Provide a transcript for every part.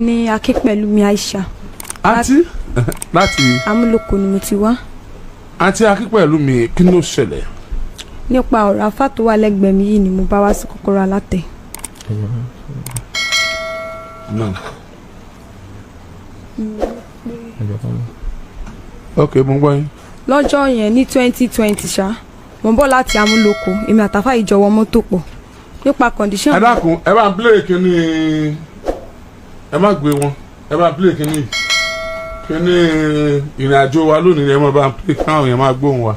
Ní Akínpẹ̀lúmi Aisha. Àǹtí láti Amúlòkó ni mo ti wá. Àǹtí Akínpẹ̀lúmi, kí ló ṣẹlẹ̀? Nípa ọ̀rọ̀ afá tó wà lẹ́gbẹ̀ẹ́ mi yìí ni mo bá wá sí Kọ́kọ́rọ́ Alátẹ. Náà. Ok, mo ń gbọ́ yín. Lọ́jọ́ yẹn ní 2020 ṣá, mo ń bọ̀ láti Amúlòkó, èmi àtàfà ìjọwọ́ mọ́tò pọ̀ nípa condition. Ẹ dákun, ẹ bá ń play kínní, ẹ má gbé wọn, ẹ bá ń play kínní kínní ìrìn àjò wa lónìí, ẹ má bá ń play káwọn èèyàn máa gbóhùn wa.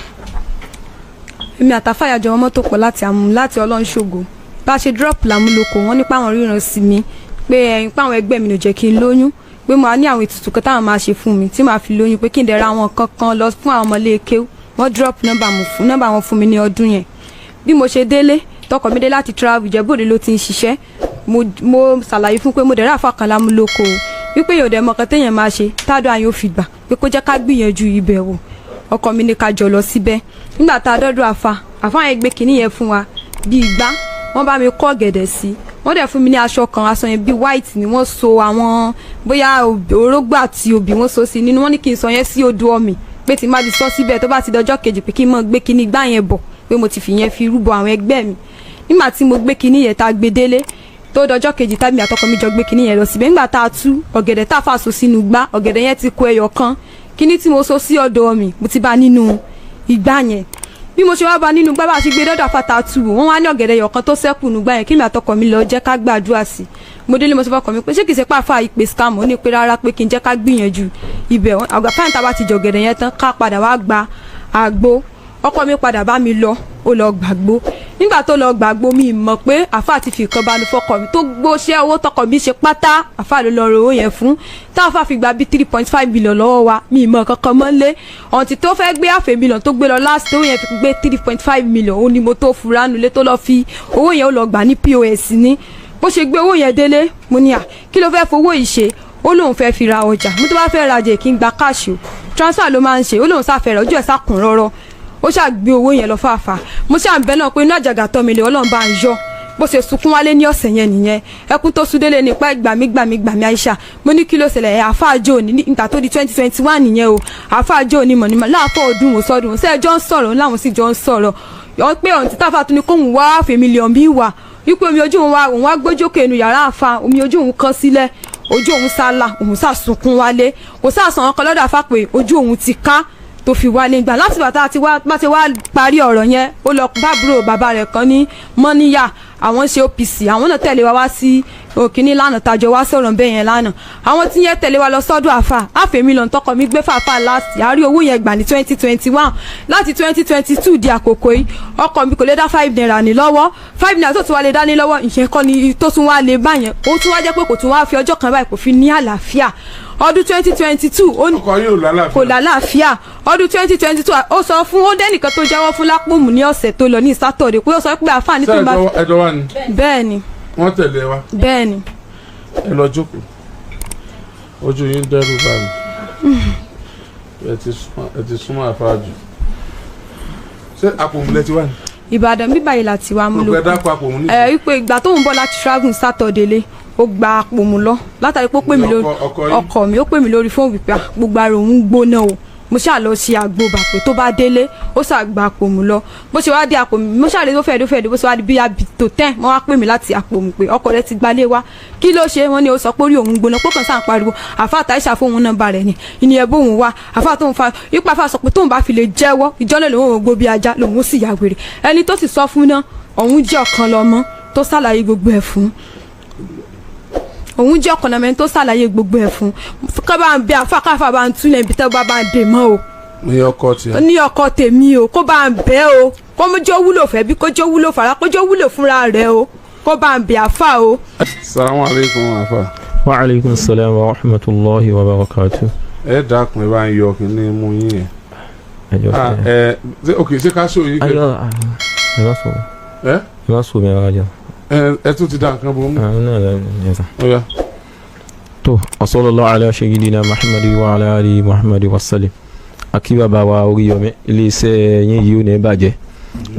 Èmi àtàfà ìjọwọ́ mọ́tò pọ̀ láti Amú láti Ọlọ́nṣogo. Bá a ṣe drop l'Amúlòkó, wọ́n nípa àwọn ríran sí mi pé ẹ̀yin pé àwọn ẹgbẹ́ mi ló jẹ́ kí n lóyún, pé mo á ní àwọn ètùtù kan táwọn máa ṣe fún mi tí màá fi lóyún, pé kí n dẹ̀ ra àwọn kankan lọ fún àwọn ọmọlé kéwú. Wọ́n drop nọ́mbà wọn fún mi ní ọdún yẹn. Bí mo ṣe délé, tọkọ mi dé láti travel, Ìjẹ̀bú-Òde ló ti ń ṣiṣẹ́, mo ṣàlàyé fún pé mo dẹ̀ rà fà kan l'Amúlòkó o, wípé yóò dẹ̀ mọ kan téèyàn máa ṣe tádùn àyàn ò fi gbà, pé kó jẹ́ ká gbìyànjú ibẹ̀ wò. Ọkọ mi ní ká jọ lọ síbẹ̀. Nígbà tá a dọ́dọ̀ àfa, àfa yẹn gbé kinní yẹn fún wa bíi igbá, wọ́n bá mi kọ́ ọ̀gẹ̀dẹ̀ sí, wọ́n dẹ̀ fún mi ní aṣọ kan, aṣọ yẹn bíi white ni wọ́n so àwọn bóyá orógbó àti obì wọ́n so sí nínú. Wọ́n ní kí n sọ yẹn sí odò ọmì, pé tí n bá ti sọ síbẹ̀, tó bá ti dọjọ́ kejì, pé kí n mọ̀ gbé kinní igbá yẹn bọ̀, pé mo ti fi yẹn fi rúbọ àwọn ẹgbẹ́ mi. Nígbà tí mo gbé kinní yẹn, tá a gbé délé, tó dọjọ́ kejì, tábìlì àtọkọ mi jọ gbé kinní yẹn lọ síbẹ̀. Nígbà tá a tú ọ̀gẹ̀dẹ̀ tá a fà so sínú igbá, ọ̀gẹ̀dẹ̀ yẹn ti kó ẹyọ kan. Kinní tí mo so sí ọ̀dọ̀ mi, mo ti bá nínú igbá yẹn. Bí mo ṣe wá bá nínú igbá, bá a ṣe gbé dọ́dọ̀ àfàtà tù, wọ́n wá ní ọ̀gẹ̀dẹ̀ ẹyọ kan tó ṣẹ́kù nínú igbá yẹn, kí mi àtọkọ mi lọ jẹ́ ká gbàdúrà sí. Mo délé, mo sọ fọkọ mi pé ṣé kìí ṣe pàfà ìpè scam? Ó ní pé rárá, pé kí n jẹ́ ká gbìyànjú ibẹ̀. Àgbà fáyìn tá a bá ti jọ̀gẹ̀dẹ̀ yẹn tán, ká padà wá gba àgbo. Ọkọ mi padà bá mi lọ, ó lọ gbàgbó. Nígbà tó lọ gbàgbó, mi mọ̀ pé àáfà ti fi nǹkan banu fọkọ mi tó gbóṣẹ́ owó tọkọ mi ṣe pátá. Àáfà ló lọ rọ owó yẹn fún, táàfà fi gba bí 3.5 million lọ́wọ́ wa. Mi mọ̀ kankan mọ́ lé ọ̀ǹtí tó fẹ́ gbé àfẹ́ million tó gbé lọ last, tó yẹn fi gbé 3.5 million, ó ní mo tó fura nulẹ̀ tó lọ fi owó yẹn, ó lọ gbà ní POS. Ní bó ṣe gbé owó yẹn délé, mo ní à, kí ló fẹ́ fowó yìí ṣe? Ó lóun fẹ́ fi ra ọjà. Mo tó bá fẹ́ rajà, kí n gba cash o, transfer ló máa ń ṣe. Ó lóun sáfẹ́ rẹ̀, ojú ẹ̀ sá kùn rọ́rọ́, ó ṣáà gbé owó yẹn lọ fàáfà. Mo ṣáà ń bẹ náà pé inú àjàgà tọ́ mi lè, Ọlọ́run bá ń yọ. Bó ṣe sunkún wálé ní ọ̀sẹ̀ yẹn nìyẹn. Ẹkún tó sún délé nípa gbàmí gbàmí gbàmí Aisha. Mo ní kí ló ṣẹlẹ̀? Ẹ̀ àfáàjò ní nígbà tó di 2021 nìyẹn o. Àfáàjò ní mọ̀ ní láàfọ̀ ọdún wò sọ́dún ṣé ẹjọ́ ń sọ̀rọ̀, láwọn sì jọ ń sọ̀rọ̀ yọ pé ọ̀n títà fà tún ní kóhùn wá fèmí mílíọ̀nù bí wà, wípé omi ojú òun wá, òun wá gbójókè inú yàrá àfa, omi ojú òun kan sílẹ̀, ojú òun sálà, òun sá sunkún wálé. Kò sá sàn ọkọ lọ́dọ̀ àfa pé ojú òun ti ká tó fi wálé. Gbà láti bàtà tí wá bá ti wá parí ọ̀rọ̀ yẹn, ó lọ bábúrò bàbá rẹ̀ kan ní mọ́níyà, àwọn ṣe OPC, àwọn náà tẹ̀lé wa wá sí òkìní lánàá, tàjọ wá sọ̀rọ̀ bẹ́ẹ̀ yẹn lánàá. Àwọn tí yẹn tẹ̀lé wa lọ sọ́dọ̀ àfà àfẹ́mi lọ́n tọkọ mi gbé fàáfà last, àárí owó yẹn gbà ní 2021. Láti 2022 di àkókò yìí, ọkọ mi kò lè dá 5 naira ní lọ́wọ́. 5 naira tó tún wá lè dá ní lọ́wọ́, ìyẹn kọ́ ni tó tún wá lè bá yẹn. Ó tún wá jẹ́ pé kò tún wá fi ọjọ́ kan báyìí kò fi ní àlàáfíà. Ọdún 2022 ó ní Ọkọ yóò lálàáfíà. Kò lálàáfíà. Ọdún 2022, ó sọ fún ó dẹ́nìkan tó jẹ́wọ́ fún lápòmù ní ọ̀sẹ̀ tó lọ ní Saturday pé ó sọ pé àfáàní Ṣé tó bá ẹjọ́ wa ni? Bẹ́ẹ̀ ni. Wọ́n tẹ̀lé wa? Bẹ́ẹ̀ ni. Ẹ lọ jókòó, ojú yín dẹ́rù bá mi. Ẹ ti súnmọ́ àfáàjù. Ṣé Àpòmù ti wà ní? Ìbàdàn bíbá yìí láti wá mú Gbogbo ẹ lóko. dákọ̀ Àpòmù ní. Ẹ wípé ìgbà tóun bọ̀ láti travel Saturday lé, ó gba Àpòmù lọ látàrí pé ó pè mí lórí Ọkọ yín? Ọkọ mi, ó pè mí lórí fóònù wípé ah, gbogbo ara òun gbóná o. Mo ṣáà lọ ṣe àgbo bàpẹ. Tó bá délé, ó ṣáà gba Àpòmù lọ. Bó ṣe wá dé Àpòmù, mo ṣáà lè tó fẹ́ẹ́ dé fẹ́ẹ́ dé. Bó ṣe wá di bí abi tó tẹ́, wọ́n wá pè mí láti Àpòmù pé ọkọ rẹ ti gbalé wá. Kí ló ṣe? Wọ́n ní ó sọ pé orí òun gbóná, pé kàn sáà ń pariwo. Àfa àtàìsà fóun nọ́mbà rẹ̀ ni ìní ẹ̀ bóun wá àfa tóun fa ipa. Àfa sọ pé tóun bá fi lè jẹ́wọ́, ìjọ náà lòun ò gbó bí ajá, lòun ó sì yà wèrè. Ẹni tó sì sọ fún náà, òun jẹ́ ọ̀kan lọ́mọ tó ṣàlàyé gbogbo ẹ̀ fún. Òun jẹ́ ọ̀kan lọ́mọ ẹni tó ṣàlàyé gbogbo ẹ̀ fún. Kọ́ bá ń bẹ àfa, káfa bá ń túnlẹ̀ ibi tẹ́ bá bá ń dè mọ́ o. Ní ọkọ tiẹ̀? Ní ọkọ tèmi o, kó bá ń bẹ́ o, kó mú jẹ́ wúlò fẹ́ bí, kó jẹ́ wúlò fara, kó jẹ́ wúlò fúnra rẹ̀ o, kó bá ń bẹ àfa o. Salamu aleykum, afa. Wa aleykum salaam wa rahmatulahi wa barakatu. Ẹ dákun, ẹ bá ń yọ kínní mú yín yẹn. Ẹ jọ Ah, sẹ. ẹ ṣe ok, ṣé ká sọ yín kẹ? Ayọ, ẹ má sọ. Ẹ Ẹ má sọ mi ara jẹ. Ẹ tún ti da nǹkan bò mú. Àwọn náà lẹ ẹ sà. Ó yá. Tó wa sallallahu ala sayyidina Muhammadu wa ala alihi Muhammadu wa sallim. Akí bàbá wa Oríyọmí, iléeṣẹ́ yín yìí ò ní bàjẹ́.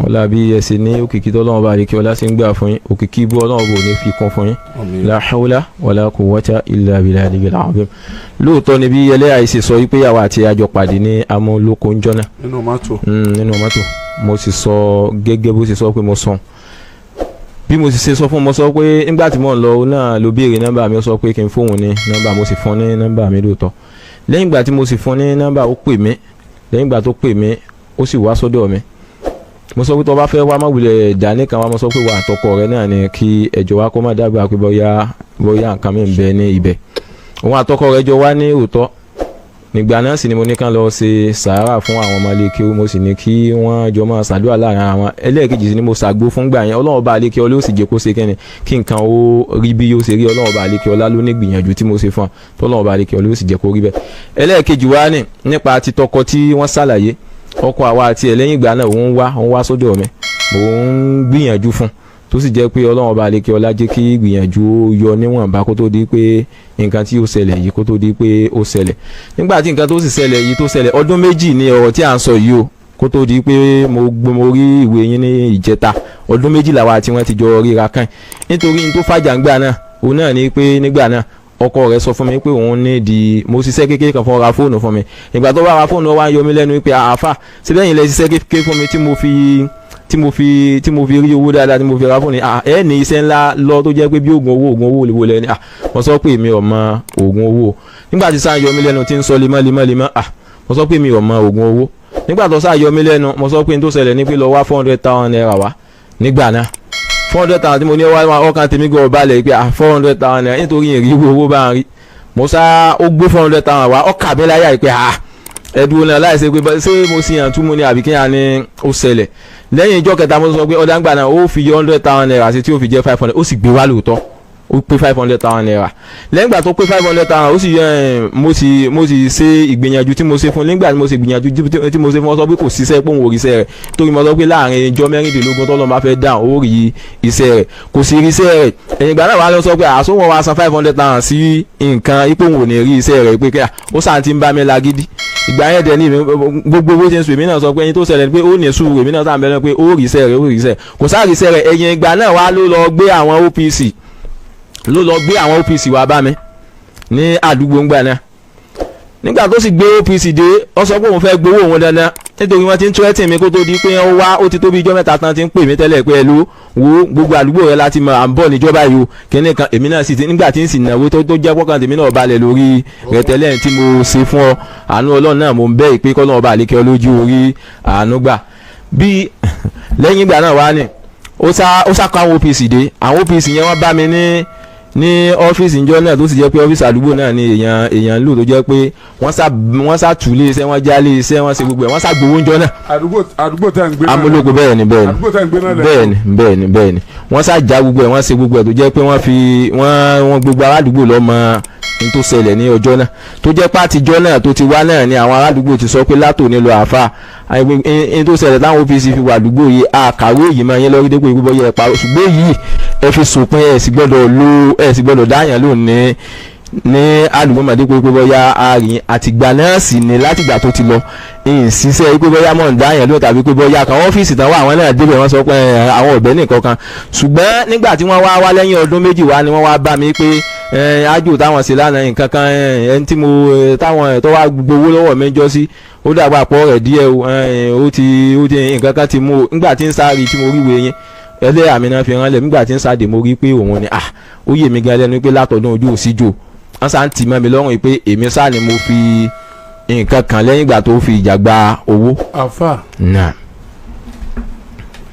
Ọlá bí ẹ sì ní òkìkí tọ́lọ́run bá àlékè ọlá sì ń gbà fún yín, òkìkí ibú Ọlọ́run bò ní fi kún fún yín. Àmín. La hawla wala quwwata illa billahi al-azim. Lóòótọ́ ni bí ẹlẹ́yà yìí ṣe sọ wípé àwa àti àjọ pàdé ní amúlòkó ńjọ́ náà Nínú mọ́tò. Nínú mọ́tò. Mo sì sọ gẹ́gẹ́ bó ṣe sọ pé mo sọ, bí mo sì ṣe sọ fún, mo sọ pé nígbà tí mò ń lọ, òun náà ló béèrè nọ́mbà mi, ó sọ pé kí n fóun ní nọ́mbà, mo sì fún ní nọ́mbà mi lóòótọ́. Lẹ́yìn ìgbà tí mo sì fún ní nọ́mbà, ó pè mí. Lẹ́yìn ìgbà tó pè mí, ó sì wá sọ́dọ̀ mi. Mo sọ pé tó bá fẹ́ wá, má wulẹ̀ dání kan wá. Mo sọ pé wà àtọkọ rẹ náà ni kí ẹjọ́ wa, kó má dábàá pé bóyá bóyá nǹkan mi ń bẹ ní ibẹ̀. Òun àtọkọ rẹ jọ wá ní òótọ́. Nígbà náà sì ni mo ní kán lọ ṣe sàárà fún àwọn ọmọ ilé kéwú, mo sì ní kí wọ́n jọ máa ṣàdúrà láàrin àwọn. Ẹlẹ́ẹ̀kejì sì ni mo ṣàgbo fún gbà yẹn. Ọlọ́run bá alékè ọlá ó sì jẹ́ kó ṣe kẹ́ni kí nǹkan ó rí bí yóò ṣe rí. Ọlọ́run bá alékè ọlá ló ní gbìyànjú tí mo ṣe fún ọ, tọ́lọ́run bá alékè ọlá ó sì jẹ́ kó rí bẹ́ẹ̀. Ẹlẹ́ẹ̀kejì wá ní nípa títọkọ tí wọ́n ṣàlàyé, ọkọ àwa àti ẹ̀. Lẹ́yìn ìgbà náà, òun wá sọ́dọ̀ mi, mò ń gbìyànjú fún, tó sì jẹ́ pé Ọlọ́run ọba àlekè ọlá jẹ́ kí gbìyànjú ó yọ níwọ̀nba kó tó di pé nǹkan tí ó ṣẹlẹ̀ yìí, kó tó di pé ó ṣẹlẹ̀. Nígbà tí nǹkan tó sì ṣẹlẹ̀ yìí tó ṣẹlẹ̀, ọdún 2 ni ọ̀rọ̀ tí à ń sọ yìí o, kó tó di pé mo rí ìwé yín ní ìjẹta. Ọdún 2 làwa tí wọ́n ti jọ ríra kàn, nítorí n tó fàjà ńgbà náà, òun náà ni pé nígbà náà, ọkọ rẹ̀ sọ fún mi pé òun ní di mo ṣiṣẹ́ kékeré kan fún, ra fóònù fún mi. Ìgbà tó bá ra fóònù, ó wá ń yọ mí lẹ́nu pé, àáfà, síbẹ̀ yìí lẹ ṣiṣẹ́ kékeré fún mi tí mo fi rí owó dáadáa tí mo fi ra fóònù? Ẹ ní iṣẹ́ ńlá lọ tó jẹ́ pé bí oògùn owó, oògùn owó lè wọlé ni. Mo sọ pé mi ò mọ oògùn owó. Nígbà tí sáà yọ mí lẹ́nu tí ń sọ lemọ́ lemọ́ lemọ́, mo sọ pé mi ò mọ oògùn owó. Nígbà tó sáà yọ mí lẹ́nu, mo sọ pé n tó ṣẹlẹ̀ ní pé lọ wá ₦400,000 wá. Nígbà náà, 400,000 tí mo ní wá, ọkàn tèmi gan balẹ̀ pé ₦400,000, nítorí ìrírí owó bá ń rí. Mo sá ó gbé 400,000 wá, ọkà mi láyà pé ẹdùn náà láìsí pé ṣé mo sì hàn túmọ̀ ní àbí kí á ní ó ṣẹlẹ̀. Lẹ́yìn ìjọ́ kẹta, mo sọ pé ọ̀dà ńgbà náà, ó fi ₦100,000 sí tí ó fi jẹ́ 500. Ó sì gbé wá lóòótọ́, ó pé ₦500,000. Lẹ́yìn ìgbà tó pé 500,000, ó sì yẹ, mo sì ṣe ìgbìyànjú tí mo ṣe fún. Nígbà tí mo ṣe ìgbìyànjú tí mo ṣe fún, ọ sọ pé kò ṣiṣẹ́, pé òun ò ríṣẹ́ rẹ̀, torí mo sọ pé láàrin ìjọ 16 tọ́lọ́ máa fẹ́ dáhùn, ó rí iṣẹ́ rẹ̀. Kò sì rí iṣẹ́ rẹ̀. Ẹ̀yìn ìgbà náà wà lọ sọ pé àsomọ́ wa san 500,000 sí nǹkan, ipò òun ò ní rí iṣẹ́ rẹ̀, pé ó sàn ti ń bá mi lágídí. Ìgbà yẹn dẹ̀ ní gbogbo bó ṣe ń sọ, èmi náà sọ pé ẹni tó ṣẹlẹ̀ pé ó ní sùúrù. Èmi náà sáà bẹ̀rẹ̀ pé ó rí iṣẹ́ rẹ̀, ó rí iṣẹ́, kò sáà rí iṣẹ́ rẹ̀. Ẹ̀yìn ìgbà náà wá ló lọ gbé àwọn OPC, ló lọ gbé àwọn OPC wá bá mi ní àdúgbò ńgbà náà. Nígbà tó sì gbé OPC dé, ó sọ pé òun fẹ́ gbowó òun dandan, nítorí wọ́n ti ń threaten mi kó tó di pé ó wá. Ó ti tó bí ijọ́ mẹ́ta tán ti ń pè mí tẹ́lẹ̀ pé ẹ ló wo gbogbo àdúgbò rẹ láti mọ à ń bọ̀ níjọba yìí o, kíní kan. Èmi náà sì ti nígbà tí ń sì náwó tó jẹ́ pọ́kàn tèmi náà balẹ̀ lórí rẹ̀ tẹ́lẹ̀ tí mo ṣe fún ọ. Àánú Ọlọ́run náà mo ń bẹ́ ìpè kọ́ náà balẹ̀ kí ọ lójú orí àánú gbà. Bí lẹ́yìn ìgbà náà wá ní ó sá kó àwọn OPC dé. Àwọn OPC yẹn, wọ́n bá mi ní ọ́fíìsì ìjọ náà, tó sì jẹ́ pé ọ́fíìsì àdúgbò náà ni èèyàn ń lò, tó jẹ́ pé wọ́n sá tù lé iṣẹ́, wọ́n já lé iṣẹ́, wọ́n ṣe gbogbo ẹ̀, wọ́n sá gbowó ńjọ náà. Àdúgbò tẹ́ ń gbé náà. Amúlòkó, bẹ́ẹ̀ ni, bẹ́ẹ̀ ni. Àdúgbò tẹ́ ń gbé náà lẹ̀. Bẹ́ẹ̀ ni, wọ́n sá já gbogbo ẹ̀, wọ́n ṣe gbogbo ẹ̀, tó jẹ́ pé wọ́n fi wọ́n wọ́n gbogbo aládùúgbò lọ́mọ ní tó ṣẹlẹ̀ ní ọjọ́ náà, tó jẹ́ pàtijọ́ náà tó ti wá náà ni àwọn aládùúgbò ti sọ pé látòní lọ, àáfà ní tó ṣẹlẹ̀ táwọn OPC fi wà àdúgbò yìí, àkàwé yìí máa yẹn lórí dépò ìgbọ́ yẹ pa, ṣùgbọ́n yìí ẹ fi sòpin, ẹ sì gbọ́dọ̀ lo, ẹ sì gbọ́dọ̀ dáyàn lónìí ní àdúgbò màdé pé bóyá àrìn àtìgbà náà sì ni. Látìgbà tó ti lọ, ìṣiṣẹ́ pé bóyá mọ̀ ń dáyàn lóhùn tàbí pé bóyá kan ọ́fíìsì tán wà, àwọn náà débẹ̀, wọ́n sọ pé àwọn ọ̀bẹ nìkan kan. Ṣùgbọ́n nígbà tí wọ́n wá wá lẹ́yìn ọdún 2 wá ni wọ́n wá bá mi pé ájò táwọn ṣe lánàá, nǹkan kan, ẹni tí mo táwọn tó wá gbowó lọ́wọ́ mi jọ sí, ó dàgbà pọ̀ rẹ̀ díẹ̀ o, ó ti nǹkan kan ti mú o. Nígbà tí ń sáré tí mo rí ìwé yẹn, ẹlẹ́yà mi náà fi ránlẹ̀. Nígbà tí ń sáde, mo rí pé òun ni. Ó yè mí gan lẹ́nu pé látọ̀dún ojú òsíjò, wọ́n sá ń tì mọ́ mi lọ́rùn pé èmi sá ni mo fi nǹkan kan lẹ́yìn ìgbà tó fi ìjà gba owó. Àfà, Náà.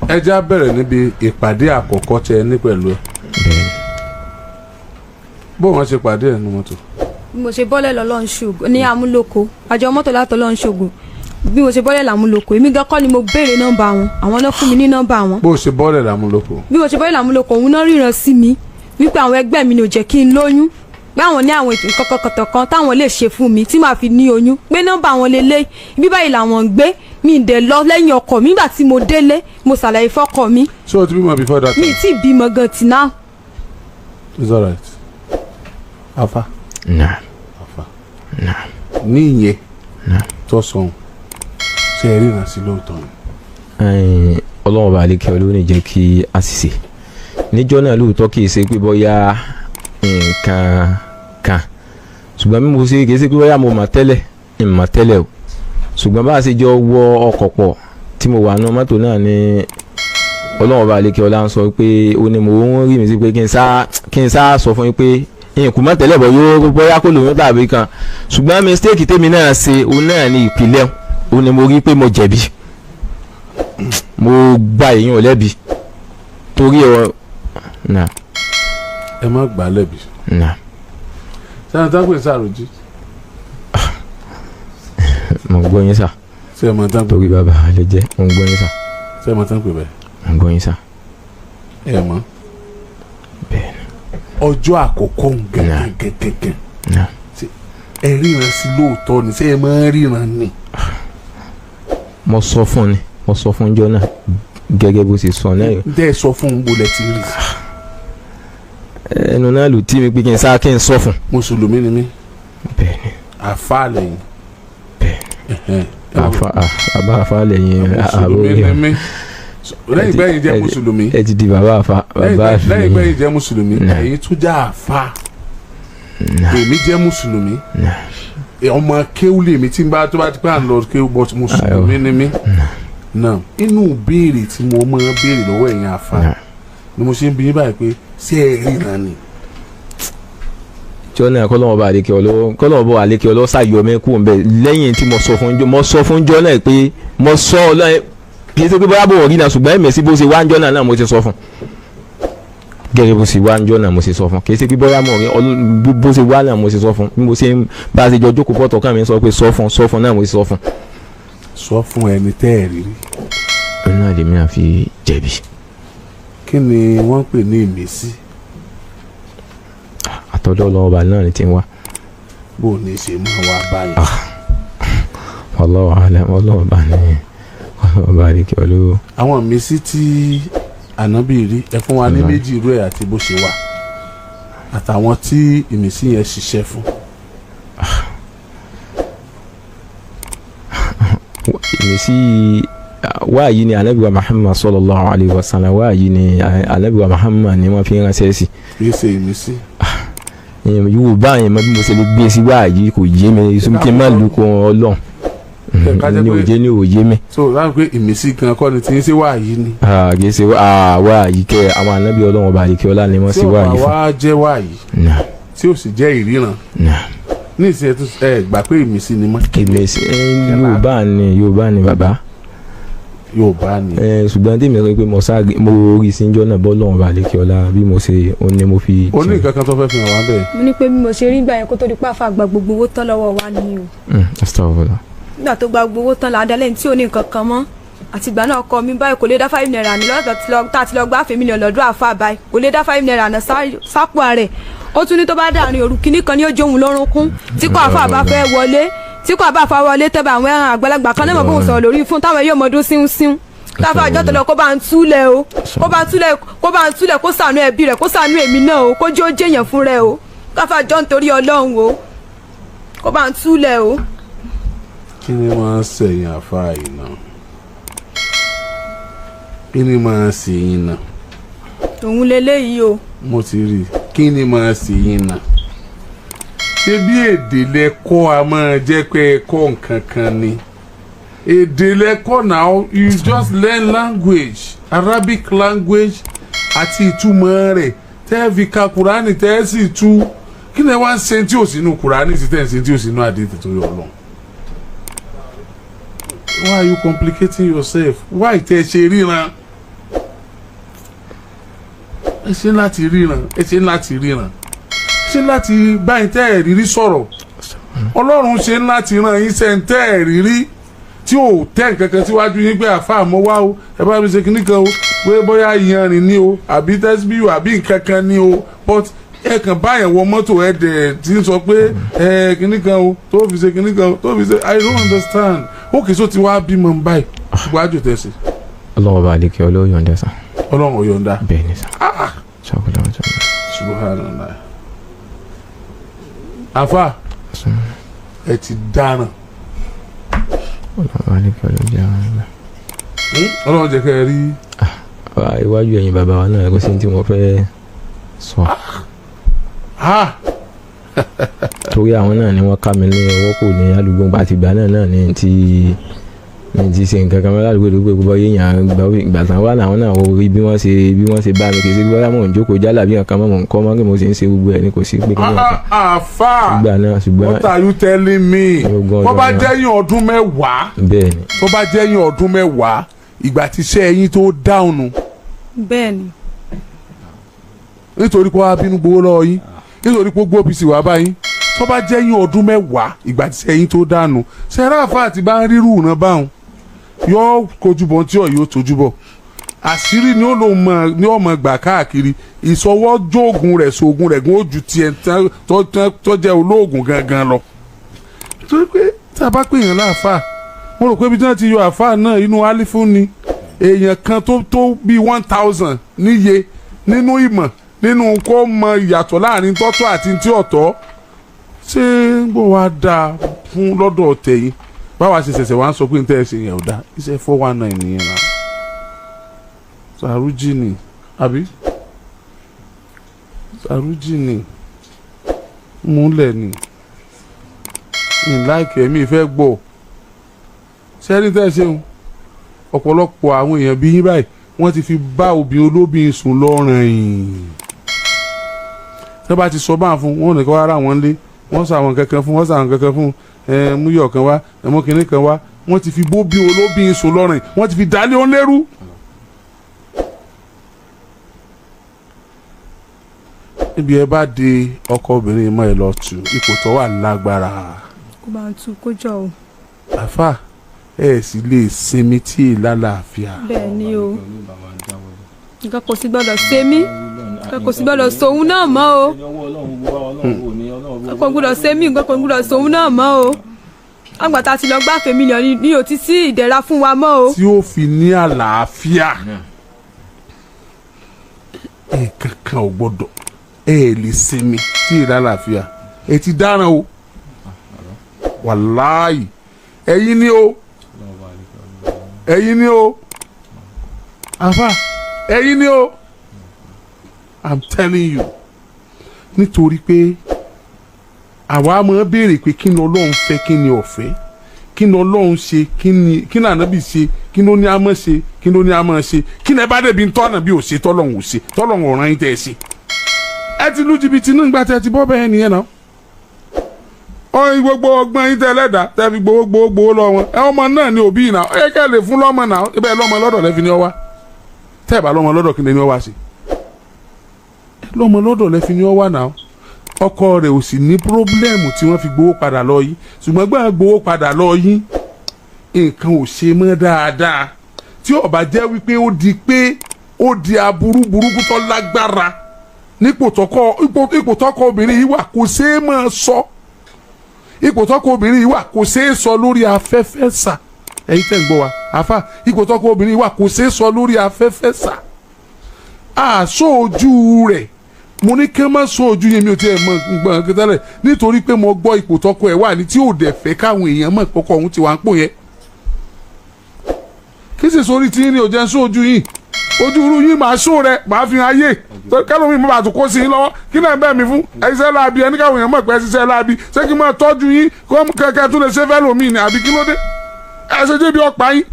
ẹ já bẹ̀rẹ̀ níbi ìpàdé àkọ́kọ́ tẹ ẹ ní pẹ̀lú ẹ. Bẹ́ẹ̀ni. Bó wọn ṣe pàdé ẹ nu mọ́tò? Bí mo ṣe bọ́lẹ̀ lọ́lọ́run ṣògo ní amúlòkó, àjọ mọ́tò látọ̀ lọ́run ṣògo. Bí mo ṣe bọ́lẹ̀ làmúlòkó, èmi gan kọ́ ni mo béèrè nọ́mbà wọn, àwọn náà fún mi ní nọ́mbà wọn. Bó ṣe bọ́ọ̀lẹ̀ làmúlòkó? Bí mo ṣe bọ́lẹ̀ làmúlòkó, òun náà ríran sí mi wípé àwọn ẹgbẹ́ mi ni ò jẹ́ kí n lóyún, pé àwọn ní àwọn ètò nǹkan kan táwọn lè ṣe fún mi tí màá fi ní oyún, pé nọ́mbà wọn lélẹ̀, ibi báyìí làwọn ń gbé. Mi ì dẹ̀ lọ lẹ́yìn ọkọ mi. Nígbà tí mo délé, mo ṣàlàyé fọ́kọ mi. Ṣé o ti bímọ before that Mi time? ì tí ì bímọ gan tì náà. It's alright, afa. Náà. Afa. Náà. Ní ìyẹn Náà. tó sọ̀hún, ṣe é ríran sí lóòótọ́ ni? Ọlọ́run bá lè kí Ọlọ́run jẹ́ kí a sì ṣe níjọ́ náà. Lóòótọ́ kì í ṣe pé bóyá nǹkan kan, ṣùgbọ́n bí mo ṣe, kì í ṣe pé bóyá mo mọ̀ tẹ́lẹ̀, ń mọ̀ tẹ́lẹ̀ o. Ṣùgbọ́n bá a ṣe jọ wọ ọkọ̀ pọ̀ tí mo wà nù mọ́tò náà ni Ọlọ́run bá lè kí ọlá ń sọ pé ó ní mo ń rí mi sí pé kí n sá sọ fún yín pé ìkú mọ́ tẹ́lẹ̀ bọ̀ yóò bóyá kó lóyún tàbí kan. Ṣùgbọ́n mistake tèmi náà ṣe, òun náà ní ìpìlẹ̀, òun ni mo rí pé mo jẹ̀bi, mo gba èèyàn lẹ́bi torí ọ nà. Ẹ má gbà á lẹ́bi. Nà. Sẹ́ni tán pè sàròjì. Mo gbọ́ yín sà. Ṣé ẹ mọ̀ tán pè? Torí bàbá lè jẹ́, mo gbọ́ yín sà. Ṣé ẹ mọ̀ tán pè bẹ́ẹ̀? Mo gbọ́ yín sà. Ẹ mọ̀. Bẹ́ẹ̀ ni. Ọjọ́ àkọ́kọ́ ń gẹ́gẹ́gẹ́gẹ́, Nà. ẹ ríran sí lóòótọ́ ni? Ṣé ẹ máa ń ríran ni? Mo sọ fún ni, mo sọ fún jọ náà gẹ́gẹ́ bó ṣe sọ náà. Ǹjẹ́ ẹ sọ fún un? Bolẹ̀ ti rí? Ẹnu náà lù tí mi pé kí n sá kí n sọ fún. Mùsùlùmí ni mí. Bẹ́ẹ̀ ni. Àfáà lẹ́yìn. Bẹ́ẹ̀. Àfa, bàbá àfa lẹ́yìn. Mùsùlùmí ni mí. Lẹ́yìn gbẹ̀yìn jẹ́ mùsùlùmí. Ẹ ti di bàbá àfa, bàbá àfa. Lẹ́yìn gbẹ̀yìn jẹ́ mùsùlùmí. Nà. Ẹ̀yin tún jẹ́ àfáà. Nà. Èmi jẹ́ mùsùlùmí. Nà. Ọmọ kéwú lèmi tí n bá tó bá ti pẹ́ à ń lọ kéwú, but mùsùlùmí ni mí náà. Inú béèrè tí mo máa ń béèrè lọ́wọ́ ẹ̀yin àfáà Nà. ni mo ṣe ń bi yín báyìí pé ṣé ẹ ríran ni? Jọ náà, kọ́lọ́mọ bá àlékè ọlọ́, kọ́lọ́mọ bá àlékè ọlọ́ ṣàyọ̀ mi kú nbẹ. Lẹ́yìn tí mo sọ fún jọ, mo sọ fún jọ náà pé mo sọ ọ lọ́yìn, kì í ṣe pé bóyá bò wọ́n rí náà, ṣùgbọ́n ẹ̀mí sí bó ṣe wá ń jọ náà mo ti sọ fún gẹ́gẹ́ bó ṣe wá ń jọ náà mo ṣe sọ fún. Kì í ṣe pé bóyá mo rí bó ṣe wá náà mo ṣe sọ fún. Bí mo ṣe ń bá a ṣe jọ jókòó pọ̀tọ̀ kàn mí sọ pé sọ fún, sọ fún náà mo ṣe sọ fún. Sọ fún ẹni tẹ́ ẹ rí rí. Òun náà lèmi náà fi jẹ̀bi. Kí ni wọ́n ń pè ní ìmísí? Àtọ̀dọ̀ Ọlọ́run ọba náà ni ti ń wá. Bó o ní ṣe máa wá báyìí? Wallahu alam, Ọlọ́run ọba ní, Ọlọ́run ọba àlékè ọlọ́. Àwọn ìmísí tí ànábì rí, ẹ fún wa ní Ọlọ́run. méjì irú ẹ̀ àti bó ṣe wà àtàwọn tí ìmísí yẹn ṣiṣẹ́ fún. Ìmísí wáàyí ni anabi wa Muhammad sallallahu alayhi wa sallam, wáàyí ni anabi wa Muhammad ni wọ́n fi ránṣẹ́ sí. Kì í ṣe ìmísí. Yorùbá yẹn mọ bí mo ṣe lè gbé sí wáàyí, kò yé mi, kí n má lu ko Ọlọ́run Ká jẹ́ ní pé- òye ní òye mi. So láti pé ìmísí gan kọ́ ni tí ń ṣe wáàyí ni? Kì í ṣe wáàyí kẹ, àwọn anabi Ọlọ́run ọba àdìkẹ́ ọlá ni wọ́n Tí ṣe ó bá wáàyí fún. wá jẹ́ wáàyí Nà. tí ó sì jẹ́ ìríran Nà. ní ìsìn, ẹ gbà pé ìmísí ni mọ́? Ìmísí Yorùbá ni, Yorùbá ni bàbá. Yorùbá ni. Ṣùgbọ́n tí mi sọ pé mo sá mo rí síjọ́ náà bọ́ lọ́run ọba àdìkẹ́ ọlá bí mo ṣe ó ní mo fi. Ó ní nǹkan kan tó fẹ́ fi hàn wá bẹ́ẹ̀. Mo ní pé bí mo ṣe rí gbà yẹn kó tó di pàfà gba gbogbo owó tán lọ́wọ́ wa ni o. Astagfirullah. Nígbà tó gba gbogbo owó tán là á dalẹ́yìn tí ò ní nǹkan kan mọ́. Àtìgbà náà ọkọ mi báyìí kò lè dá ₦5 ní lọ́dọ̀ tí tá a ti lọ gbá 500,000 lọ́dọ̀ àfa báyìí, kò lè dá ₦5 náà sápò rẹ̀. Ó tún ní tó bá dàrin òru kínní kan ní ó jóun lórúnkún tí kò àfa bá fẹ́ wọlé, tí kò àbá fa wọlé tẹ́ bá àwọn ẹran àgbàlagbà kan náà mọ̀ bóun sọ̀rọ̀ lórí fún táwọn yóò mọdún síún síún káfá àjọ tó lọ, kó bá ń túlẹ̀ o, kó bá ń túlẹ̀, kó bá ń túlẹ̀, kó ṣàánú ẹbí rẹ̀, kó ṣàánú èmi náà o, kó jẹ́ ó jẹ́yàn fún rẹ̀ o. Káfá àjọ nítorí Ọlọ́run o, kó bá ń túlẹ̀ o. Kí ni máa ń sẹ̀yìn àfáà yìí náà? Kí ni máa ń sẹ̀yìn náà? Òun leléyìí o. Mo ti rí i. Kí ni máa sẹ̀yìn náà? Ṣé bí èdè lẹ kọ́ a máa jẹ́ pé ẹ kọ́ nǹkan kan ni èdè lẹ kọ́? Now you just learn language, Arabic language àti ìtumọ̀ rẹ̀ tẹ́ ẹ fi ka Kùránì, tẹ́ ẹ sì tú. Kí ni ẹ wá ń ṣe tí ò sínú Kùránì sí, tẹ́ ẹ ń ṣe tí ò sínú àdéhùn tó yọ Ọlọ́run? Why are you complicating yourself? Why tẹ́ ẹ ṣe ríran? Ẹ ṣe láti ríran, ẹ ṣe láti ríran, ṣe láti báyìí tẹ́ ẹ̀ rírí sọ̀rọ̀. Ọlọ́run ṣe láti ràn yín sẹ́ tẹ́ ẹ̀ rírí tí ò tẹ́ nǹkan kan síwájú yín pé àfa àmọ́ wá o, ẹ bá mi ṣe kinní kan o, pé bóyá ìyanrìn ni o àbí tẹ́síbíù àbí nǹkan kan ni o, but ẹ kàn báyẹn wọ mọ́tò, ẹ dẹ̀ tí ń sọ pé ẹ kinní kan o, tó fi ṣe kinní kan o, tó fi ṣe. I don't understand. Ó kì í sọ ti wá bímọ báyìí gbogbo àjò tẹ̀sí. Ọlọ́run ọba àlekè ọlọ́run yọ̀ǹda sà. Ọlọ́run ò yọ̀ǹda. Bẹ́ẹ̀ ni sà. Ṣàkóso ọjọ́. Subhanallah, àfa, ẹ ti dáràn. Ọlọ́run ọba àlekè ọlọ́run jẹ́ àwọn ẹgbẹ́. Ọlọ́run jẹ́ kẹ́ ẹ rí. Iwájú ẹ̀yin bàbá wa náà kò sí ní tí mo fẹ́ sọ. Torí àwọn náà ni wọ́n ká mi ní ọwọ́ kò ní àdúgbò àtìgbà náà ní ti ní ti ṣe nǹkan kan mọ́ ládùúgbò tó pé gbogbo yéèyàn ìgbà tán wà láwọn náà rí bí wọ́n ṣe bá mi kì í ṣe bóyá mò ń jókòó jálà bí nǹkan mọ́ mò ń kọ́ mọ́ kí mo sì ń ṣe gbogbo ẹ̀ ní kò sí pé kí wọ́n kàn. Àfà, ìgbà náà ṣùgbọ́n what are you telling me? Ogún Bó bá ọdún náà. jẹ́yìn ọdún 10, Bẹ́ẹ̀ ni. tó bá jẹ́yìn ọdún 10, ìgbà tí iṣẹ́ yín tó dáhùn, Bẹ́ẹ̀ ni. nítorí pé wàá bínú gbowó lọ́wọ́ yín, nítorí pé ó gbó OPC wàá bá yín, tó bá jẹ́yìn ọdún 10, ìgbà tí iṣẹ́ yín tó dànù, sẹ́ráfà àti bá ń rírù ìran báwọn yóò kojú bọ̀ tí ọ̀ yóò tójú bọ̀, àṣírí ni ó lòun mọ ní ọmọ gbà káàkiri, ìsọwọ́ jóògùn rẹ̀ sóògùn rẹ̀ gún ojú tiẹ̀ tó jẹ́ olóògùn gangan lọ. Torí pé tá a bá pè yàn láàfáà, mo rò pé ibi tí wọ́n ti yọ àfáà náà inú álífún ni èèyàn kan tó bíi 1,000 níye nínú ìmọ̀, nínú kó mọ ìyàtọ̀ láàrin tọ́tọ́ àti tí ọ̀tọ̀. Ṣé ń gbọ́ wá dáa fún lọ́dọ̀ tẹ̀yìn báwa ṣe ṣẹ̀ṣẹ̀ wá ń sọ pé ní tẹ́ ẹ ṣe yẹn ò dáa? Iṣẹ́ 419 nìyẹn náà, sàrújì ni àbí sàrújì ni múlẹ̀ ni ìláìkẹ́ mi fẹ́ gbọ́ sẹ́ni tẹ́ ẹ ṣeun. Ọ̀pọ̀lọpọ̀ àwọn èèyàn bíi yín báyìí, wọ́n ti fi bá obìnrin olóbìnrin sùn lọ́rùn yìí. Tí wọ́n bá ti sọ báà fún wọn, nìkan wá rà wọ́n lé, wọ́n sọ àwọn kankan fún, wọ́n sọ àwọn kankan fún ẹ, mú yọ̀ kan wá, ẹ mú kinní kan wá. Wọ́n ti fi bóbi olóbìnrin sùn lọ́rùn, wọ́n ti fi dálé ó lérú. Níbi ẹ bá de ọkọ obìnrin mọ́, ẹ lọ tù ipò tó wà lágbára. Kó bá ń tu kó jọ o. Àfà, ẹ sì lè sinmi tí ì lálàáfíà. Bẹ́ẹ̀ ni o, nǹkan kò sì gbọ́dọ̀ ṣe mí, nǹkan kò sì gbọ́dọ̀ sòun náà mọ́ o. Nǹkan kò gbọ́dọ̀ ṣe mí, nǹkan kò gbọ́dọ̀ sòun náà mọ́ o. Àgbà tá a ti lọ gbáfẹ́ mílíọ̀nù ní òtí sí ìdẹ̀ra fún wa mọ́ o. Tí ó fi ní àlàáfíà, nǹkan kan ò gbọ́dọ̀, ẹ lè sinmi tí ì lálàáfíà. Ẹ ti dáràn o, wàláì, ẹ̀yin ni o, ẹ̀yin ni o, àfà, ẹ̀yin ni o, I'm telling you. Nítorí pé àwa máa béèrè pé kí ni Ọlọ́run fẹ́, kí ni ó fẹ́, kí ni Ọlọ́run ṣe, kí ni ànábì ṣe, kí ni ó ní a máa ṣe, kí ni ó ní a máa ṣe, kí ni ẹ bá débi tọ́nà bí ò ṣe, tọ́lọ́run ò ṣe, tọ́lọ́run ò rán yín tẹ́ ẹ ṣe. Ẹ ti lu jìbìtì náà nígbà tí ẹ ti bọ́ bẹ́ẹ̀ nìyẹn náà. Ọyìn gbogbo ọgbọ́n yín tẹ́ lẹ́dàá tẹ́ fi gbowó gbowó gbowó lọ wọn, ẹ ọmọ náà ni òbí náà, ẹ kẹ́ lè fún lọ́mọ náà. Ẹ bẹ́ẹ̀ lọ́mọ lọ́dọ̀ lẹ́fi ní ọ wá. Tẹ́ ẹ bá lọ́mọ lọ́dọ̀, kí ni ọ wá sí? Ẹ lọ́mọ lọ́dọ̀ lẹ́fi ní ọ wá náà. Ọkọ rẹ̀ ò sì ní problem tí wọ́n fi gbowó padà lọ yín, ṣùgbọ́n gbọ́n gbowó padà lọ yín, nǹkan ò ṣe mọ́ dáadáa. Tí ó bá jẹ́ wípé ó di pé ó di aburú burúkú tó lágbára nípò tọkọ, ipò tọkọ obìnrin yìí wà, kò ṣeé máa sọ. Ipò tọkọ obìnrin yìí wà, kò ṣeé sọ lórí afẹ́fẹ́ sà. Ẹ̀yin tẹ́ ń gbọ́ wa, àfà, ipò tọkọ obìnrin yìí wà, kò ṣeé sọ lórí afẹ́fẹ́ sà. Àṣọ ojú rẹ̀, mo ní kí n má sọ ojú yẹn, mi ò tiẹ̀ mọ gbọ̀n tẹ́lẹ̀, nítorí pé mo gbọ́ ipò tọkọ ẹ̀ wà ní tí ò dẹ̀ fẹ́ káwọn èèyàn mọ̀ pọ́kọ òun ti wà ń pò yẹn. Kí sì sórí tí ní ò jẹ́ ń sọ ojú yìí, ojú irú yín màá sọ rẹ, màá fi hàn ayé kẹlòmíì, mo bá tún kó sí yín lọ́wọ́. Kí náà bẹ́ẹ̀ mi fún ẹṣẹ́ láabi ẹni káwọn èèyàn mọ̀ pé ẹṣiṣẹ́ láabi, ṣé kí n máa tọ́jú yín kó kẹ́kẹ́ tún lè ṣe fẹ́ lòmíì ni, àbí kí ló dé? Ẹ ṣe jẹ́ bí ọ̀pá yín.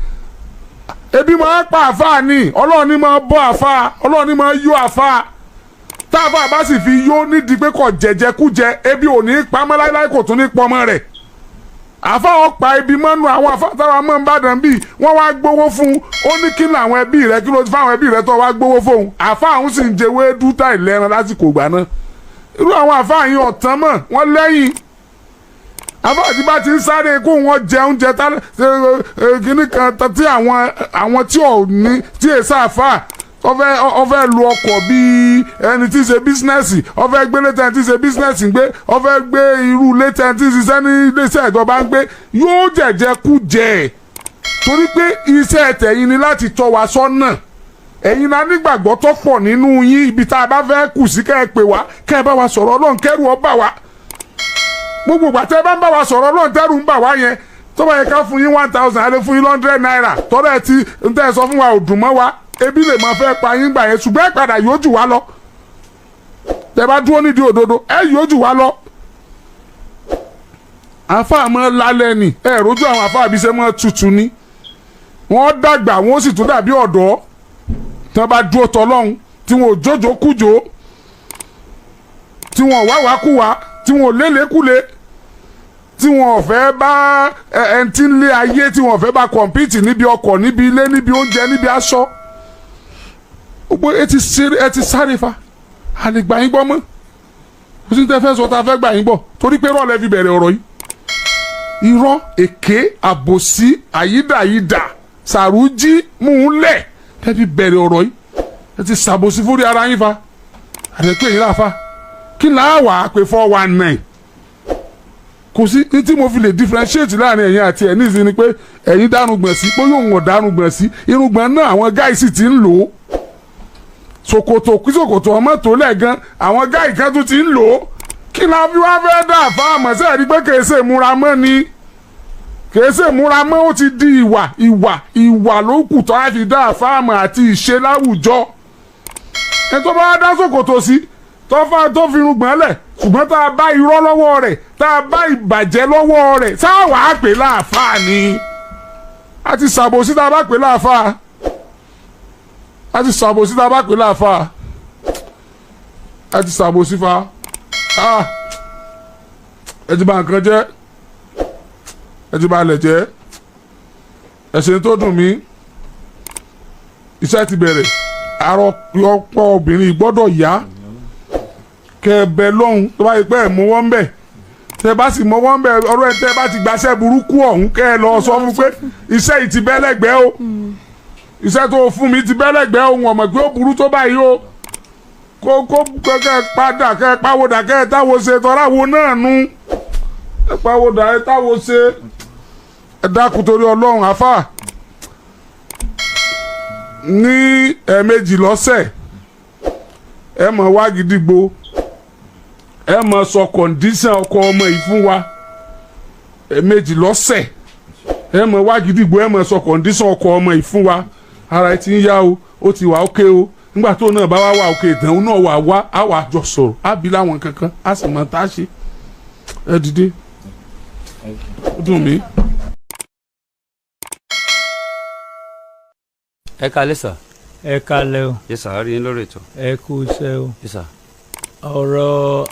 Ebi máa pa àfáà ni, Ọlọ́run ní máa bọ́ àfáà, Ọlọ́run ní máa yó àfáà. Táàfáà bá sì fi yó nídìí pé kò jẹjẹkújẹ, ebi ò ní pamọ́ láíláí, kò tún ní pọmọ rẹ̀. Àfáà ọ̀pá ibi mọ́nu àwọn àfáà táwa mọ́ ń bàdàn bíi wọ́n wá gbowó fún un. Ó ní kí làwọn ẹbí rẹ, kí ló ti fáwọn ẹbí rẹ tó wá gbowó fóun? Àfáà òun sì ń jẹ wéédú táì lẹ́ran lásìkò ìgbà náà. Irú àwọn àfáà yìí ọ̀tán mọ̀ wọ́n lẹ́yìn àfáà tí bá ti ń sáré kó wọn jẹ oúnjẹ tá kíní kan tí àwọn tí ò ní tí èsà àfáà, ó fẹ́ lu ọkọ̀ bíi ẹni tí ń ṣe business, ó fẹ́ gbé létí ẹni tí ń ṣe business ń gbé, ó fẹ́ gbé irú létí ẹni tí ń ṣiṣẹ́ ní iléeṣẹ́ ìjọba ń gbé, yóò jẹ̀jẹ̀ kú jẹ. Torí pé iṣẹ́ tẹ̀yin ni láti tọ́ wa sọ́nà. Ẹ̀yin la nígbàgbọ́ tó pọ̀ nínú yín. Ibi tá a bá fẹ́ kù sí, kẹ́ ẹ pè wá, kẹ́ ẹ bá wa sọ̀rọ̀ Ọlọ́run, kẹ́rù ọ bà wá. Gbogbo ìgbà tẹ́ ẹ bá ń bá wa sọ̀rọ̀ Ọlọ́run, tẹ́rù ń bà wá yẹn. Tó Tó bá yẹ ká fún yín 1,000, a lè fún yín ₦100. Tọ́lá ẹ ti ń tẹ́ ẹ sọ fún wa ò dùn mọ́ wa, ebi lè máa fẹ́ pa yín gbà yẹn, ṣùgbọ́n ẹ padà yóò jù wá lọ. Tẹ́ bá dúró nídìí òdodo, ẹ yóò jù wá lọ. Àáfàá mọ́ lálẹ́ ni ẹ rójú àwọn àáfàá bí ṣe mọ́ tutù ni. Wọ́n dàgbà, wọ́n sì tún dàbí ọ̀dọ́. Tí wọ́n bá dúró tọ́lọ́hún, tí wọ́n ò jójó kújó, tí wọ́n ò wáwá kúwá, tí wọ́n ò lélékúlé, tí wọ́n ò fẹ́ bá ẹni tí ń lé ayé, tí wọ́n ò fẹ́ bá compete níbi ọkọ̀, níbi ilé, níbi oúnjẹ, níbi aṣọ. Gbogbo ẹ ti ṣeré, ẹ ti sáré fa, a lè gbà yín gbọ́ mọ́. Kò sí ní tẹ́ fẹ́ sọ tá a fẹ́ gbà yín gbọ́, torí pé rọ́ọ̀lẹ́ fi bẹ̀rẹ̀ ọ̀rọ̀ yìí. Irọ́, èké, àbòsí, àyídàyídà, sàrújí múlẹ̀ ẹ fi bẹ̀rẹ̀ ọ̀rọ̀ yìí. Ẹ ti ṣàbòsí fúri ara yín fa, àtẹ̀pẹ́ yìí láfa kí là á wà á pé 419. Kò sí ní tí mo fi lè differentiate láàrin ẹ̀yin àti ẹ̀ nísìnyí ni pé ẹ̀yin dárúgbọ̀n sí, pé yóò wọ̀n dárúgbọ̀n sí. Irùngbọ̀n náà, àwọn guys ti ń lò ó. Ṣòkòtò kí ṣòkòtò ọmọ tó lẹ̀ gan, àwọn guys kan tún ti ń lò ó. Kí la fi wá fẹ́ dà fáàmù sẹ́ẹ̀rí pé kèé ṣe ìmúra mọ́ ni? Kèé ṣe ìmúra mọ́, ó ti di ìwà. Ìwà, ìwà ló kù tó á fi dá fáàmù àti ìṣe láwùjọ. Ẹ tó bá dá ṣòkòtò sí, tó fà tó fi irùngbọ̀n lẹ̀, ṣùgbọ́n tá a bá irọ́ lọ́wọ́ rẹ̀, tá a bá ìbàjẹ́ lọ́wọ́ rẹ̀, sáwà á pè láàfáà ni? A ti ṣàbòsí tá a bá pè láàfáà. A ti ṣàbòsí tá a bá pè láàfáà. A ti ṣàbòsí fa. Ah, ẹ ti bà nǹkan jẹ́, ẹ ti bà ilẹ̀ jẹ́. Ẹ̀sìn tó dùn mí, iṣẹ́ ti bẹ̀rẹ̀. Àrọ ọ̀pọ̀ obìnrin gbọ́dọ̀ yá kẹ ẹ bẹ lọ́hùn. Tó bá yẹ pé ẹ mú wọn bẹ̀, tẹ bá sì mọ wọn bẹ̀, ọ̀rọ̀ ẹ tẹ bá ti gbaṣẹ́ burúkú ọ̀hún, kẹ ẹ lọ sọ fún pé iṣẹ́ yìí ti bẹ́ lẹ́gbẹ̀ẹ́ o, iṣẹ́ tó fún mi ti bẹ́ lẹ́gbẹ̀ẹ́ o, wọ́n mọ̀ pé ó burú tó báyìí o. Kó kẹ padà, kẹ pawódà, kẹ táwo ṣe, tọ́láwo náà nu, ẹ pawódà, ẹ táwo ṣe. Ẹ dákun torí Ọlọ́run. Àfà, ní ẹ̀ẹ̀mejì lọ́sẹ̀, ẹ mọ̀ wá gidigbo, ẹ mọ̀ sọ condition ọkọ ọmọ yìí fún wa. Ẹ̀ẹ̀mejì lọ́sẹ̀, ẹ mọ̀ wá gidigbo, ẹ mọ̀ sọ condition ọkọ ọmọ yìí fún wa. Ara ẹ ti ń yá o, ó ti wà ókè o. Nígbà tó náà bá wá wà òkè ìdánwò náà, wà wá, á wà jọ sọ̀rọ̀, á bí láwọn kankan, á sì mọ̀ tá a ṣe. Ẹ dìde, ó dùn mí. Ẹ kalẹ́ sà. Ẹ kalẹ̀ o. Yes sà, a rí yín lórí ètò. Ẹ kú iṣẹ́ o. Yes sà. Ọ̀rọ̀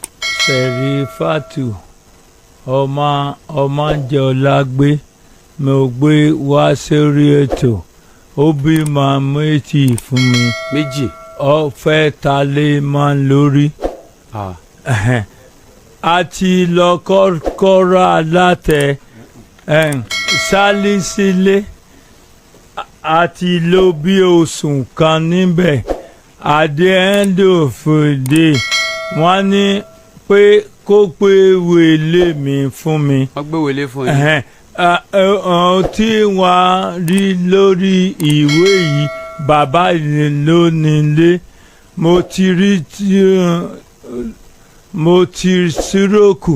Sẹ̀rífátù ọmọ Ọmọjọ́lágbé mo gbé wá sórí ètò. Ó bímọ méjì fún mi. Méjì. Ó fẹ́ ta lé mọ́ lórí. Ah. A ti lọ kọ́ra látẹ sálísílé, a ti lò bí oṣù kan níbẹ̀. At the end of the day, wọ́n ní pé kó pé wèlé mi fún mi. Wọ́n gbé wèlé fún yín. Ẹ̀hẹ́n. Ohun tí wọ́n rí lórí ìwé yìí, bàbá yìí ló nílé. Mo ti rí tí mo ti síròkù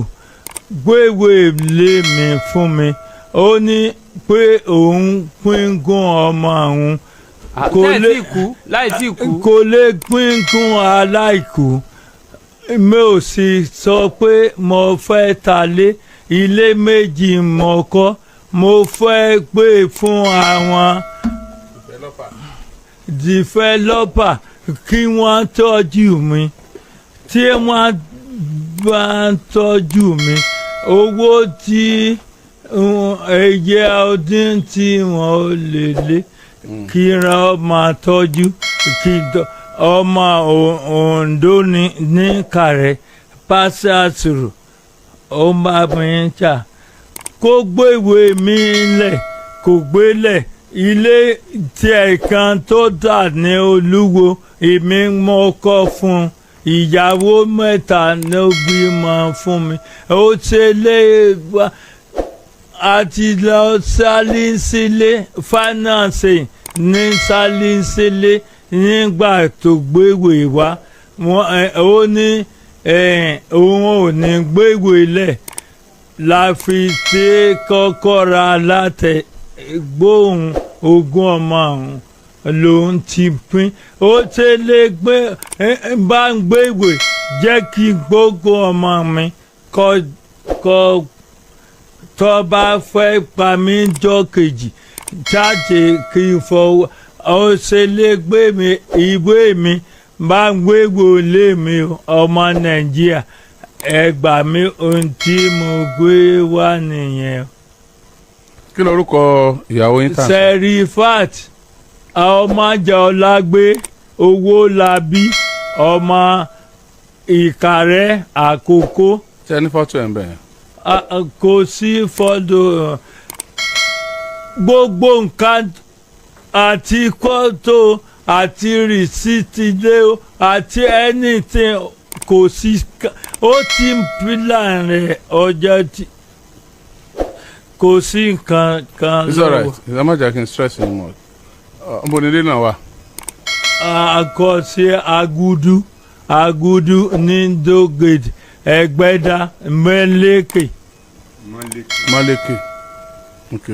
gbéwèé lé mi fún mi. Ó ní pé òun pínkún ọmọ òun. Ah, Kò láì lè- tí kú, láì tí kú. Kò lè pínkún aláìkú. Mi ò sì sọ pé mo fẹ́ ta lé. Ilé méjì mo kọ́, mo fẹ́ gbé fún àwọn dìfẹ́lọ́pà kí wọ́n tọ́jú mi. Tí wọ́n bá ń tọ́jú mi, owó tí ẹyẹ ọdún tí wọ́n lè lé kí wọ́n máa tọ́jú kí ọmọ Oǹdó ní Kàrẹ́ pásítọ̀, ó máa mi ń tà kó gbéwèé mi lẹ̀, kò gbélẹ̀. Ilé tiẹ̀ kan tó dà ní Olúwo, èmi mọ́ kọ́ fún un. Ìyàwó mẹ́ta ló bímọ fún mi. Ó ṣe lé wa àti lọ sálísílé finance ní sálísílé. Nígbà tó gbéwèé wá, ó ní òun ò ní gbéwèé lẹ̀. La fi tí kọ́kọ́ ra látẹ gbóhùn ogún ọmọ ọ̀hún lòun ti pín. Ó ṣe lè gbé bá ń gbéwè jẹ́ kí gbogbo ọmọ mi kọ́ tó bá fẹ́ pa mí jọ́ kejì jáde kí n fọwọ́. Ó ṣe lè gbé mi ìwé mi bá ń gbéwò lé mi o, ọmọ Nàìjíríà, ẹ gbà mí, ohun tí mo gbé wá nìyẹn. Kí lorúkọ ìyàwó yín tà? Serifat Ọmọjọlágbé Owólabí, ọmọ Ìkàrẹ́ Àkókò. Ṣe ní fọ́tò ẹ̀ ń bẹ̀ yẹn? Kò sí fọ́dọ̀ gbogbo nǹkan àti kọ́tò àti rìsíìtì lé o àti anything, kò sí. Ó ti ń pílà rẹ̀ ọjọ́ tí kò sí nǹkan kan. It's alright, ẹ má jẹ́ kí n stress yín mọ́. Nbo ni ilé náà wà? Àkọsí Agudu, Agudu ní Dogate, Ẹgbẹ́dá, Mẹ́lẹ́kẹ̀. Mọ́lẹ́kẹ̀, ok,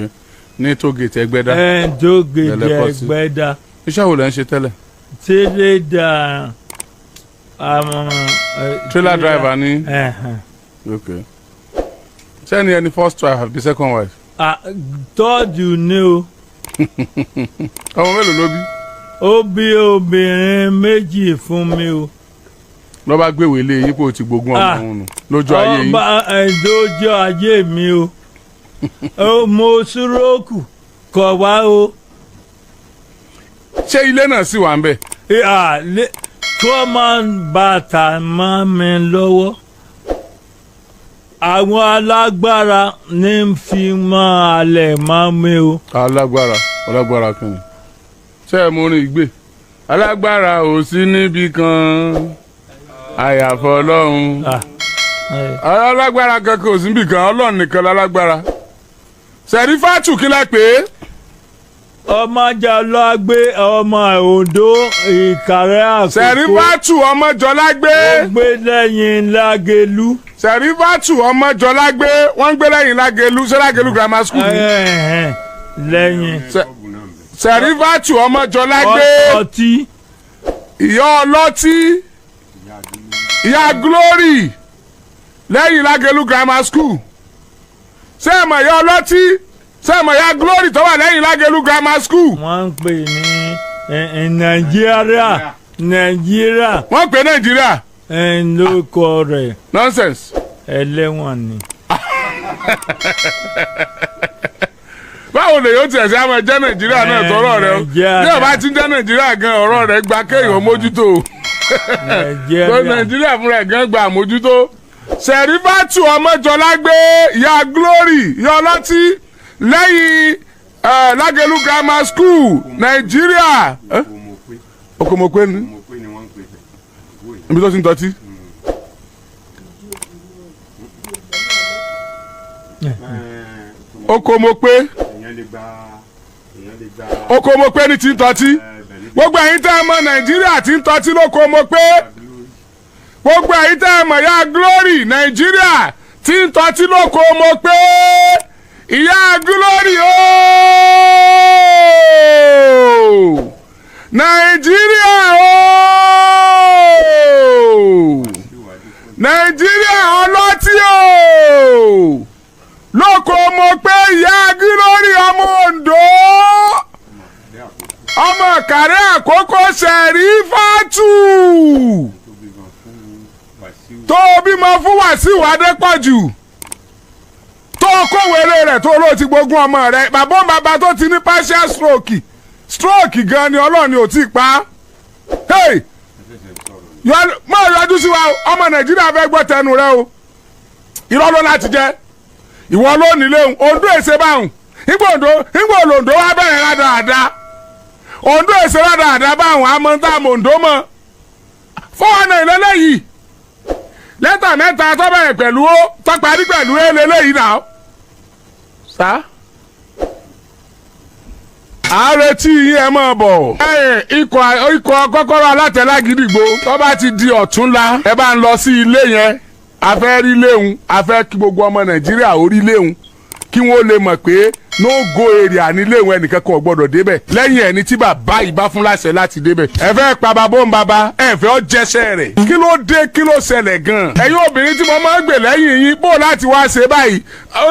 ní tógèètì Ẹgbẹ́dá. Ẹ̀ Dogate. Lẹ́lẹ́kọ̀sí. Ẹgbẹ́dá. Iṣẹ́ wo lẹ́ ń ṣe tẹ́lẹ̀? Tírélà àwọn. Trailer driver ní? Ẹ̀hẹ̀n. Ok, sẹ́ni ẹni first wife àbí second wife? Ah, tọ́jú ni o. Ọmọ mélòó ló bí? Ó bí obìnrin méjì fún mi o. Lọ́ bá gbéwèé lé yín pé o ti gbógun ọmọ Ah. òun nù lójú ayé yín? Ọba lójú ayé mi o. Ó, mo súrókù kọ̀ wá o. Ṣé ilé náà sì wà ń bẹ̀? Kó má bàtà mọ́ mi lọ́wọ́. Àwọn alágbára ní ń fi mọ́ alẹ̀ mọ́ mi o. Alágbára, alágbára kìnnì? Ṣé ẹ mú orin ìgbé alágbára ò sí níbi kan àyàfọ́ Ọlọ́run? Ah, eh, Alágbára kankan ò sí níbi kan, Ọlọ́run nìkan lálágbára. Sẹ̀rífàtù, kí lẹ pè é? Ọmọjọlágbé, ọmọ Oǹdó, Ìkàrẹ́ Àkókò. Sẹ̀rífàtù Ọmọjọlágbé. Ó gbé lẹ́yìn Lágelú. Sẹ̀rífàtù Ọmọjọlágbé, wọ́n ń gbé lẹ́yìn Lágelú. Ṣé Lágelú Grammar School ni? Ẹ̀hẹ̀n, lẹ́yìn. Sẹ̀rífàtù Ọmọjọlágbé. Ọtí. Ìyá ọlọ́tí, ìyá Glory, lẹ́yìn Lágelú Grammar School. Ṣé ẹ mọ̀ ìyá ọlọ́tí? Ṣé ẹ mọ̀ ìyá Glory tó wà lẹ́yìn Lágelú Grammar School? Wọ́n ń pè ní Nàìjíríà, Nàìjíríà. Wọ́n pè Nàìjíríà. Lóko rẹ̀. Nonsense. Ẹlẹ́wọ̀n ni. Báwo lè yóò tiẹ̀ sí àwọn jẹ́ Nàìjíríà náà tọrọ rẹ o? Nàìjíríà. Ní ọba tí ń jẹ́ Nàìjíríà gan, ọ̀rọ̀ rẹ̀ gba kéèyàn mójútó o. Tó Nàìjíríà. Nàìjíríà fúnra ẹ̀ gan gba àmójútó. Sẹ̀rífàtù Ọmọjọlágbé, ìyá Glory, ìyá ọlọ́tí, lẹ́yìn Lágẹ̀lú Grammar School, Nàìjíríà. Okomokwe ni ibi tó ti ń tọ́tí. Okomokwe, Okomokwe ni ti ń tọ́tí. Gbogbo ẹ̀yin tẹ́ ẹ mọ̀ Nàìjíríà tí ń tọ́tí lókomokwe, gbogbo ẹ̀yin tẹ́ ẹ mọ̀ ìyá Glory Nàìjíríà tí ń tọ́tí lókomokwe, ìyá Glory ooo, Nàìjíríà ooo, Nàìjíríà ọlọ́tí ooo, lókomokwe, ìyá Glory, ọmọ Oǹdó, ọmọ Kàrẹ́ Àkókò, Sẹ̀rífàtù tó o bímọ fún Wàsíù Adépọ̀jù, tó o kówèrè rẹ̀, tó o lóò ti gbógun ọmọ rẹ̀, bàbá òun bàbá tó ti ní partial stroke, stroke gan ni Ọlọ́run ni ò tí ì pa á. Hey! Máa yọjú sí wa o, ọmọ Nàìjíríà fẹ́ gbọ́ tẹnu rẹ o. Irọ́ ló láti jẹ́ ìwọ ló nílé òun. Oǹdó èsè báwùn nígbà Oǹdó, nígbà Oǹdó wá bẹ̀rẹ̀ rádaràda. Oǹdó èsè rádaràda báwùn amọ̀ntà Oǹdó mọ̀ 419 lélẹ́yìí. Lẹ́tà mẹ́ta tó bẹ̀rẹ̀ pẹ̀lú ó tó parí pẹ̀lú é lélẹ́yìí náà. Sá à ń retí yín, ẹ máa bọ̀. Ẹ ikọ̀ kọ́kọ́rọ́ alátẹ̀lágídìgbò, tó bá ti di ọ̀túnla, ẹ bá ń lọ sí ilé yẹn. A fẹ́ rí léhun, a fẹ́ kí gbogbo ọmọ Nàìjíríà ó rí léhun, kí wọ́n lè mọ̀ pé no go area ní léhun, ẹnìkan kan ò gbọ́dọ̀ débẹ̀ lẹ́yìn ẹni tí bàbá yìí bá fún láṣẹ láti débẹ̀. Ẹ fẹ́ pa bàbá òun bàbá, ẹ fẹ́ ọ jẹsẹ̀ rẹ̀. Kí ló dé, kí ló ṣẹlẹ̀ gan-an? Ẹ̀yin obìnrin tí mo máa ń gbè lẹ́yìn yín, bó láti wá ṣe báyìí?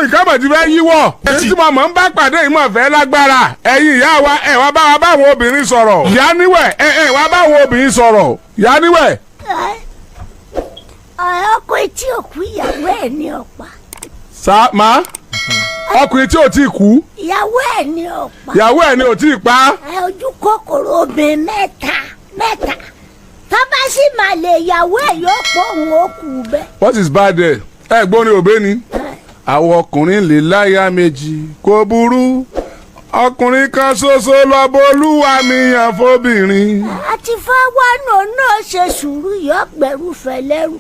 Ìkámọ̀ ti fẹ́ yíwọ̀. Ẹni tí mo máa ń bá pàdé yìí mọ̀ fẹ́ lágbára. Ẹ̀yin ìyá wa, ẹ wá bá wa báwọn obìnrin sọ̀rọ̀. Ìyá níwẹ̀, ẹ wá báwọn obìnrin sọ̀rọ̀. Ìyá níwẹ̀. Ọkọ etí òkú, ìyàwó ẹ̀ ní ọ̀pá. Sá ma, ọkùnrin tí ò tí ì kú, Ìyàwó ẹ̀ ní ọ̀pá. ìyàwó ẹ̀ ni ò tí ì pa. Ẹ ojú kòkòrò obìnrin mẹ́ta mẹ́ta tó bá sì máa lè ìyàwó ẹ̀ yóò pọ̀ òun ó kú bẹ́ẹ̀. What is bad there? Ẹ gbọ́n ní òbẹ́ ni. Àwọn ọkùnrin lè láya méjì, kò burú. Ọkùnrin kan ṣoṣo lọ́bọ̀lúwa mi yàn fóbìnrin. Àti fọwọ́nù náà ṣe sùúrù, yóò gbẹ̀rù fẹ̀lẹ́rù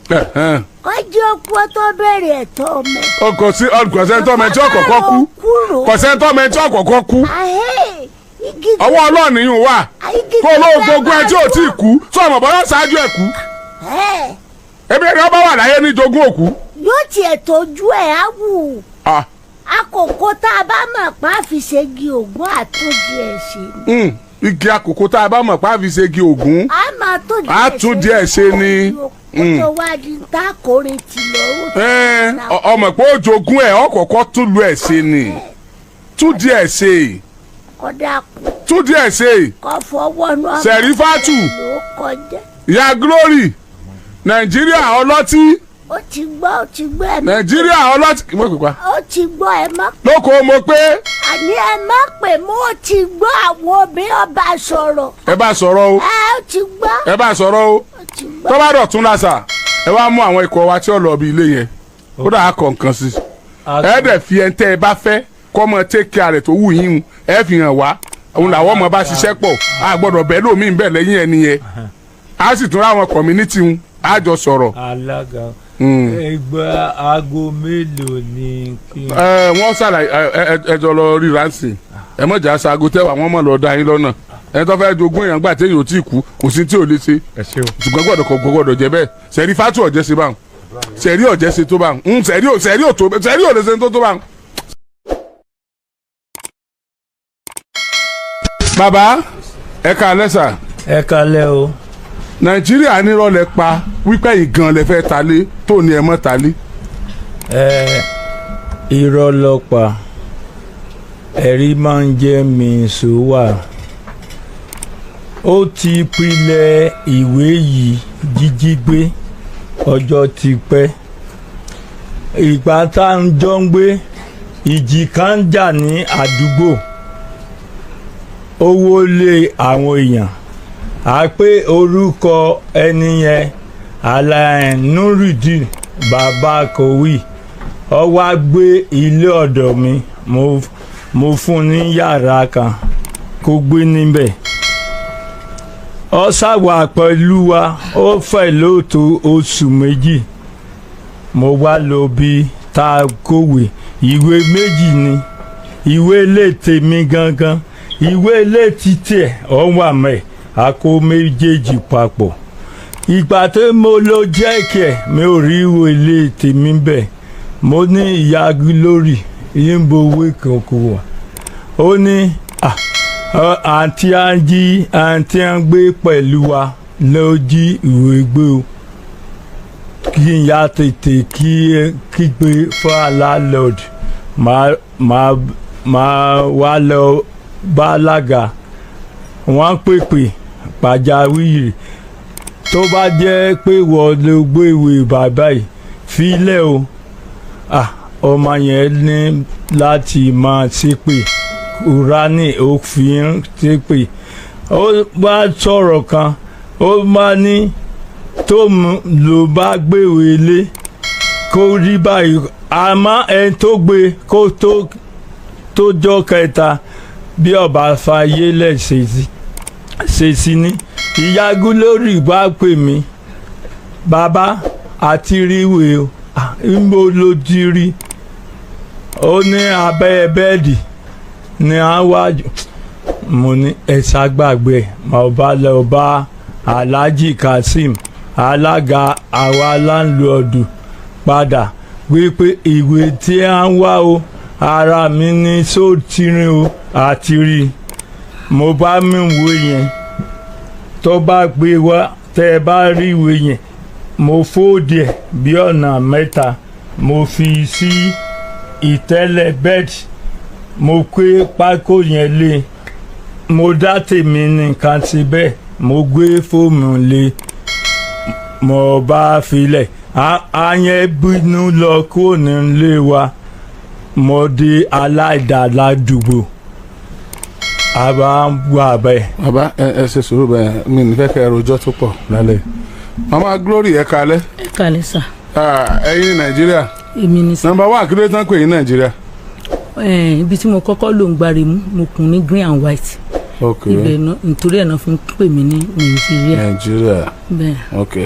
kọjú okú tó bẹ̀rẹ̀ ẹ̀tọ́ mẹ́. Kò sí kọ̀sẹ́ńtọ́ mẹ́tí ọ̀kọ̀ọ̀kọ̀ kú. Kúrò. Kọ̀sẹ́ńtọ́ mẹ́tí ọ̀kọ̀ọ̀kọ̀ kú. Ahẹ́, igi. Ọwọ́ Ọlọ́run yìí wà. Igi. Kó olóhùn gbogbo ẹ tí ò tí ì kú. Sọ ọmọ bọ́lá ṣáájú ẹ̀ kú. Ẹ Ebi ẹni ọba wà láyé ní jogún òkú. Yóò tiẹ̀ tójú ẹ̀ á wù. Ah, Àkókò tá a bá mọ̀ pa á fi ṣègi ògùn àtúndì ẹ̀ ṣe ni. Igi àkókò tá a bá mọ̀ pa á fi ṣe igi ògún. A máa tó díẹ̀. Á tún díẹ̀ ṣe ni. Kó tó wá di tá a kórè tì lọ́rùn. Ẹ́n, ọmọ pé ó jogún ẹ̀, ọkọ̀ọ̀kọ̀ tún lu ẹ̀ ṣe ni, tún díẹ̀ ṣe. Kọ́dà kù. Tún díẹ̀ ṣe. Kọ́ fọwọ́ náà. Sẹ̀rífátù. Ló kọjá. Ìyá Glory, Nàìjíríà ọlọ́tí. Ó ti gbọ́, ó ti gbọ́, ẹ má. Nàìjíríà ọlọ́tí mo pè pa. Ó ti gbọ́, ẹ má. Lóko mo pé. Àní ẹ má pè mọ́, ó ti gbọ́, àwọn obìnrin ọba sọ̀rọ̀. Ẹ bá sọ̀rọ̀ o. Ẹ ó ti gbọ́. Ẹ bá sọ̀rọ̀ o. Ó ti gbọ́. Tó bá dọ̀tún lásà, ẹ wá mú àwọn ikọ̀ wa tí ó lọ bí ilé yẹn, ó dà á kọ̀ nǹkan sí ẹ, dẹ̀ fi ẹ̀ ń tẹ́ ẹ bá fẹ́ kọ́ mọ take care rẹ̀ tó wù yín un, ẹ fi hàn wá, òun làwọn ọmọ bá ṣiṣẹ́ pọ̀. A gbọ́dọ̀ bẹ́ẹ̀ lómi ń bẹ̀ lẹ́yìn ẹni yẹn, a sì tún ráwọn community ń a jọ sọ̀rọ̀. Alága, ìgbà aago mélòó ni kí n. Ẹ wọ́n ṣàlàyé, ẹ ẹ jọ lọ ríra ń sìn. Ẹ mọ̀jà ṣaago tẹ́wà, wọ́n mọ̀ lọ da yín lọ́nà. Ẹ tó fẹ́ jogún èèyàn gbà téèyàn ò tí ì kú, kò sí tí ò lè ṣe. Ẹ ṣé o. Ṣùgbọ́n gbọ́dọ̀ kò gbọ́dọ̀ jẹ́ bẹ́ẹ̀. Sẹ̀rí fatu ọ̀jẹ̀ ṣe báwọn, sẹ̀rí ọ̀jẹ̀ ṣe tó báwọn, sẹ̀rí ò sẹ̀rí ò tó, sẹ̀rí ò lè ṣe tó tó báwọn. Bàbá, ẹ káalẹ́ sà. Ẹ kalẹ́ o. Nàìjíríà nírọ̀lẹ́ pa wípé ìgan lẹ fẹ́ ta lé tó ní ẹ mọ́ ta lé. Ẹ irọ́ ló pa, ẹ̀rí máa ń jẹ́ mi sówà. Ó ti pilẹ̀ ìwé yìí jíjí gbé, ọjọ́ ti pẹ́. Ìgbà tá à ń jọ ń gbé, ìjì kan ń jà ní àdúgbò, owó lé àwọn èèyàn à pé orúkọ ẹni yẹn Alain Nurudeen Bàbá Kowí. Ó wá gbé ilé ọ̀dọ̀ mi, mo fún ní yàrá kan kó gbé níbẹ̀. Ó ṣàwà pẹ̀lú wa, ó fẹ́ lóòótọ́ oṣù 2. Mo wá lọ bí tá a kówè, ìwé méjì ni, ìwé ilé tèmi gangan, ìwé ilé títí ẹ̀ ọ̀ wà mẹ́, a kó méjèèjì papọ̀. Ìgbà tí mo lọ jẹ́kẹ̀, mi ò rí ìwé ilé tèmi bẹ́ẹ̀. Mo ní, "Ìyá Glory, yín bo owó kankan wà?" Ó ní, "Ah, àǹtí à ń jí, àǹtí à ń gbé pẹ̀lú wa ló jí ìwé gbé o, kí n yá tètè kí kígbe fún landlord, máa wá lọ bá alága." Wọ́n pèpè pàjáwìrì, tó bá jẹ́ pé wọ́n ló gbé ìwé bàbá yìí fílẹ̀ o. Ah, ọmọ yẹn ní láti máa ṣépè, Kúránì ó fi ń ṣépè. Ó bá sọ̀rọ̀ kan, ó máa ní tó ló bá gbéwèé lé kó rí báyìí, àmọ́ ẹni tó gbé kó tó tó jọ́ kẹta bí ọba fàyè lẹ̀ ṣe sí ní. Ìyá Glory bá pè mí, "Bàbá, àti ríwèé o." "Ah, níbo ló ti rí?" Ó ní abẹ́ bẹ́ẹ̀dì ní àwájú. Mo ní ẹ ṣàgbàgbé, mo bá lọ bá Alhaji Kazeem, alága àwa láńlọ́ọ̀dù. Padà wípé ìwé tí a ń wá o, ara mi ní sóòtìrín o, àti rí i. Mo bá mi wo yẹn, tó bá gbé wá, tẹ́ ẹ bá rí ìwé yẹn, mo fóòdì ẹ̀ bí ọ̀nà mẹ́ta, mo fi sí ìtẹ́lẹ̀ bed, mo pé pákó yẹn lé, mo dá tèmi nìkan síbẹ̀, mo gbé fóònù lé, mo bá filẹ̀. Àyẹn bínú lọ kúrò nílé wa, mo di aláìdáládùúgbò, a bá ń wà bẹ́ẹ̀. Bàbá, ẹ ṣe sùúrù bẹ́ẹ̀, mi ní fẹ́ kẹ́ ẹ rojọ́ tó pọ̀ lálẹ́. Mama Glory, ẹ kalẹ́. Ẹ kàlẹ́ sà. Ah, ẹ̀yin ní Nàìjíríà? Èmi ni sà. Number one, kí ló tán pè yín Nàìjíríà? Ibi tí mo kọ́kọ́ lò ń gbáre mú, mo kùn ní green and white. Ibẹ̀ náà, nítorí ẹ̀ náà fi ń pè mí ní Nàìjíríà. Nàìjíríà. Bẹ́ẹ̀. Ok,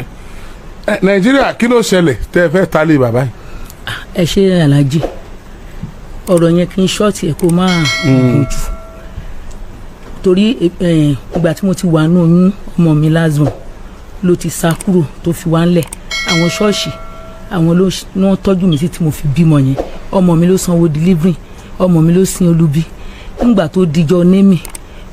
ẹ Nàìjíríà, kí ló ṣẹlẹ̀ tẹ́ ẹ fẹ́ talé bàbá yìí? Ẹ ṣe, aláàjì. Ọ̀rọ̀ yẹn kì í ṣọ́ọ̀tì ẹ̀ kó máa gùn jù, torí ìgbà tí mo ti wà ní oyún ọmọ mi last born ló ti sá kúrò tó fi wá ńlẹ̀. Àwọn ṣọ́ọ̀ṣì, àwọn ló ní wọ́n tọ́jú mi sí tí mo fi bímọ yẹn. Ọmọ mi ló sanwó delivery, ọmọ mi ló sin olubi. Nígbà tó dijọ́ némì,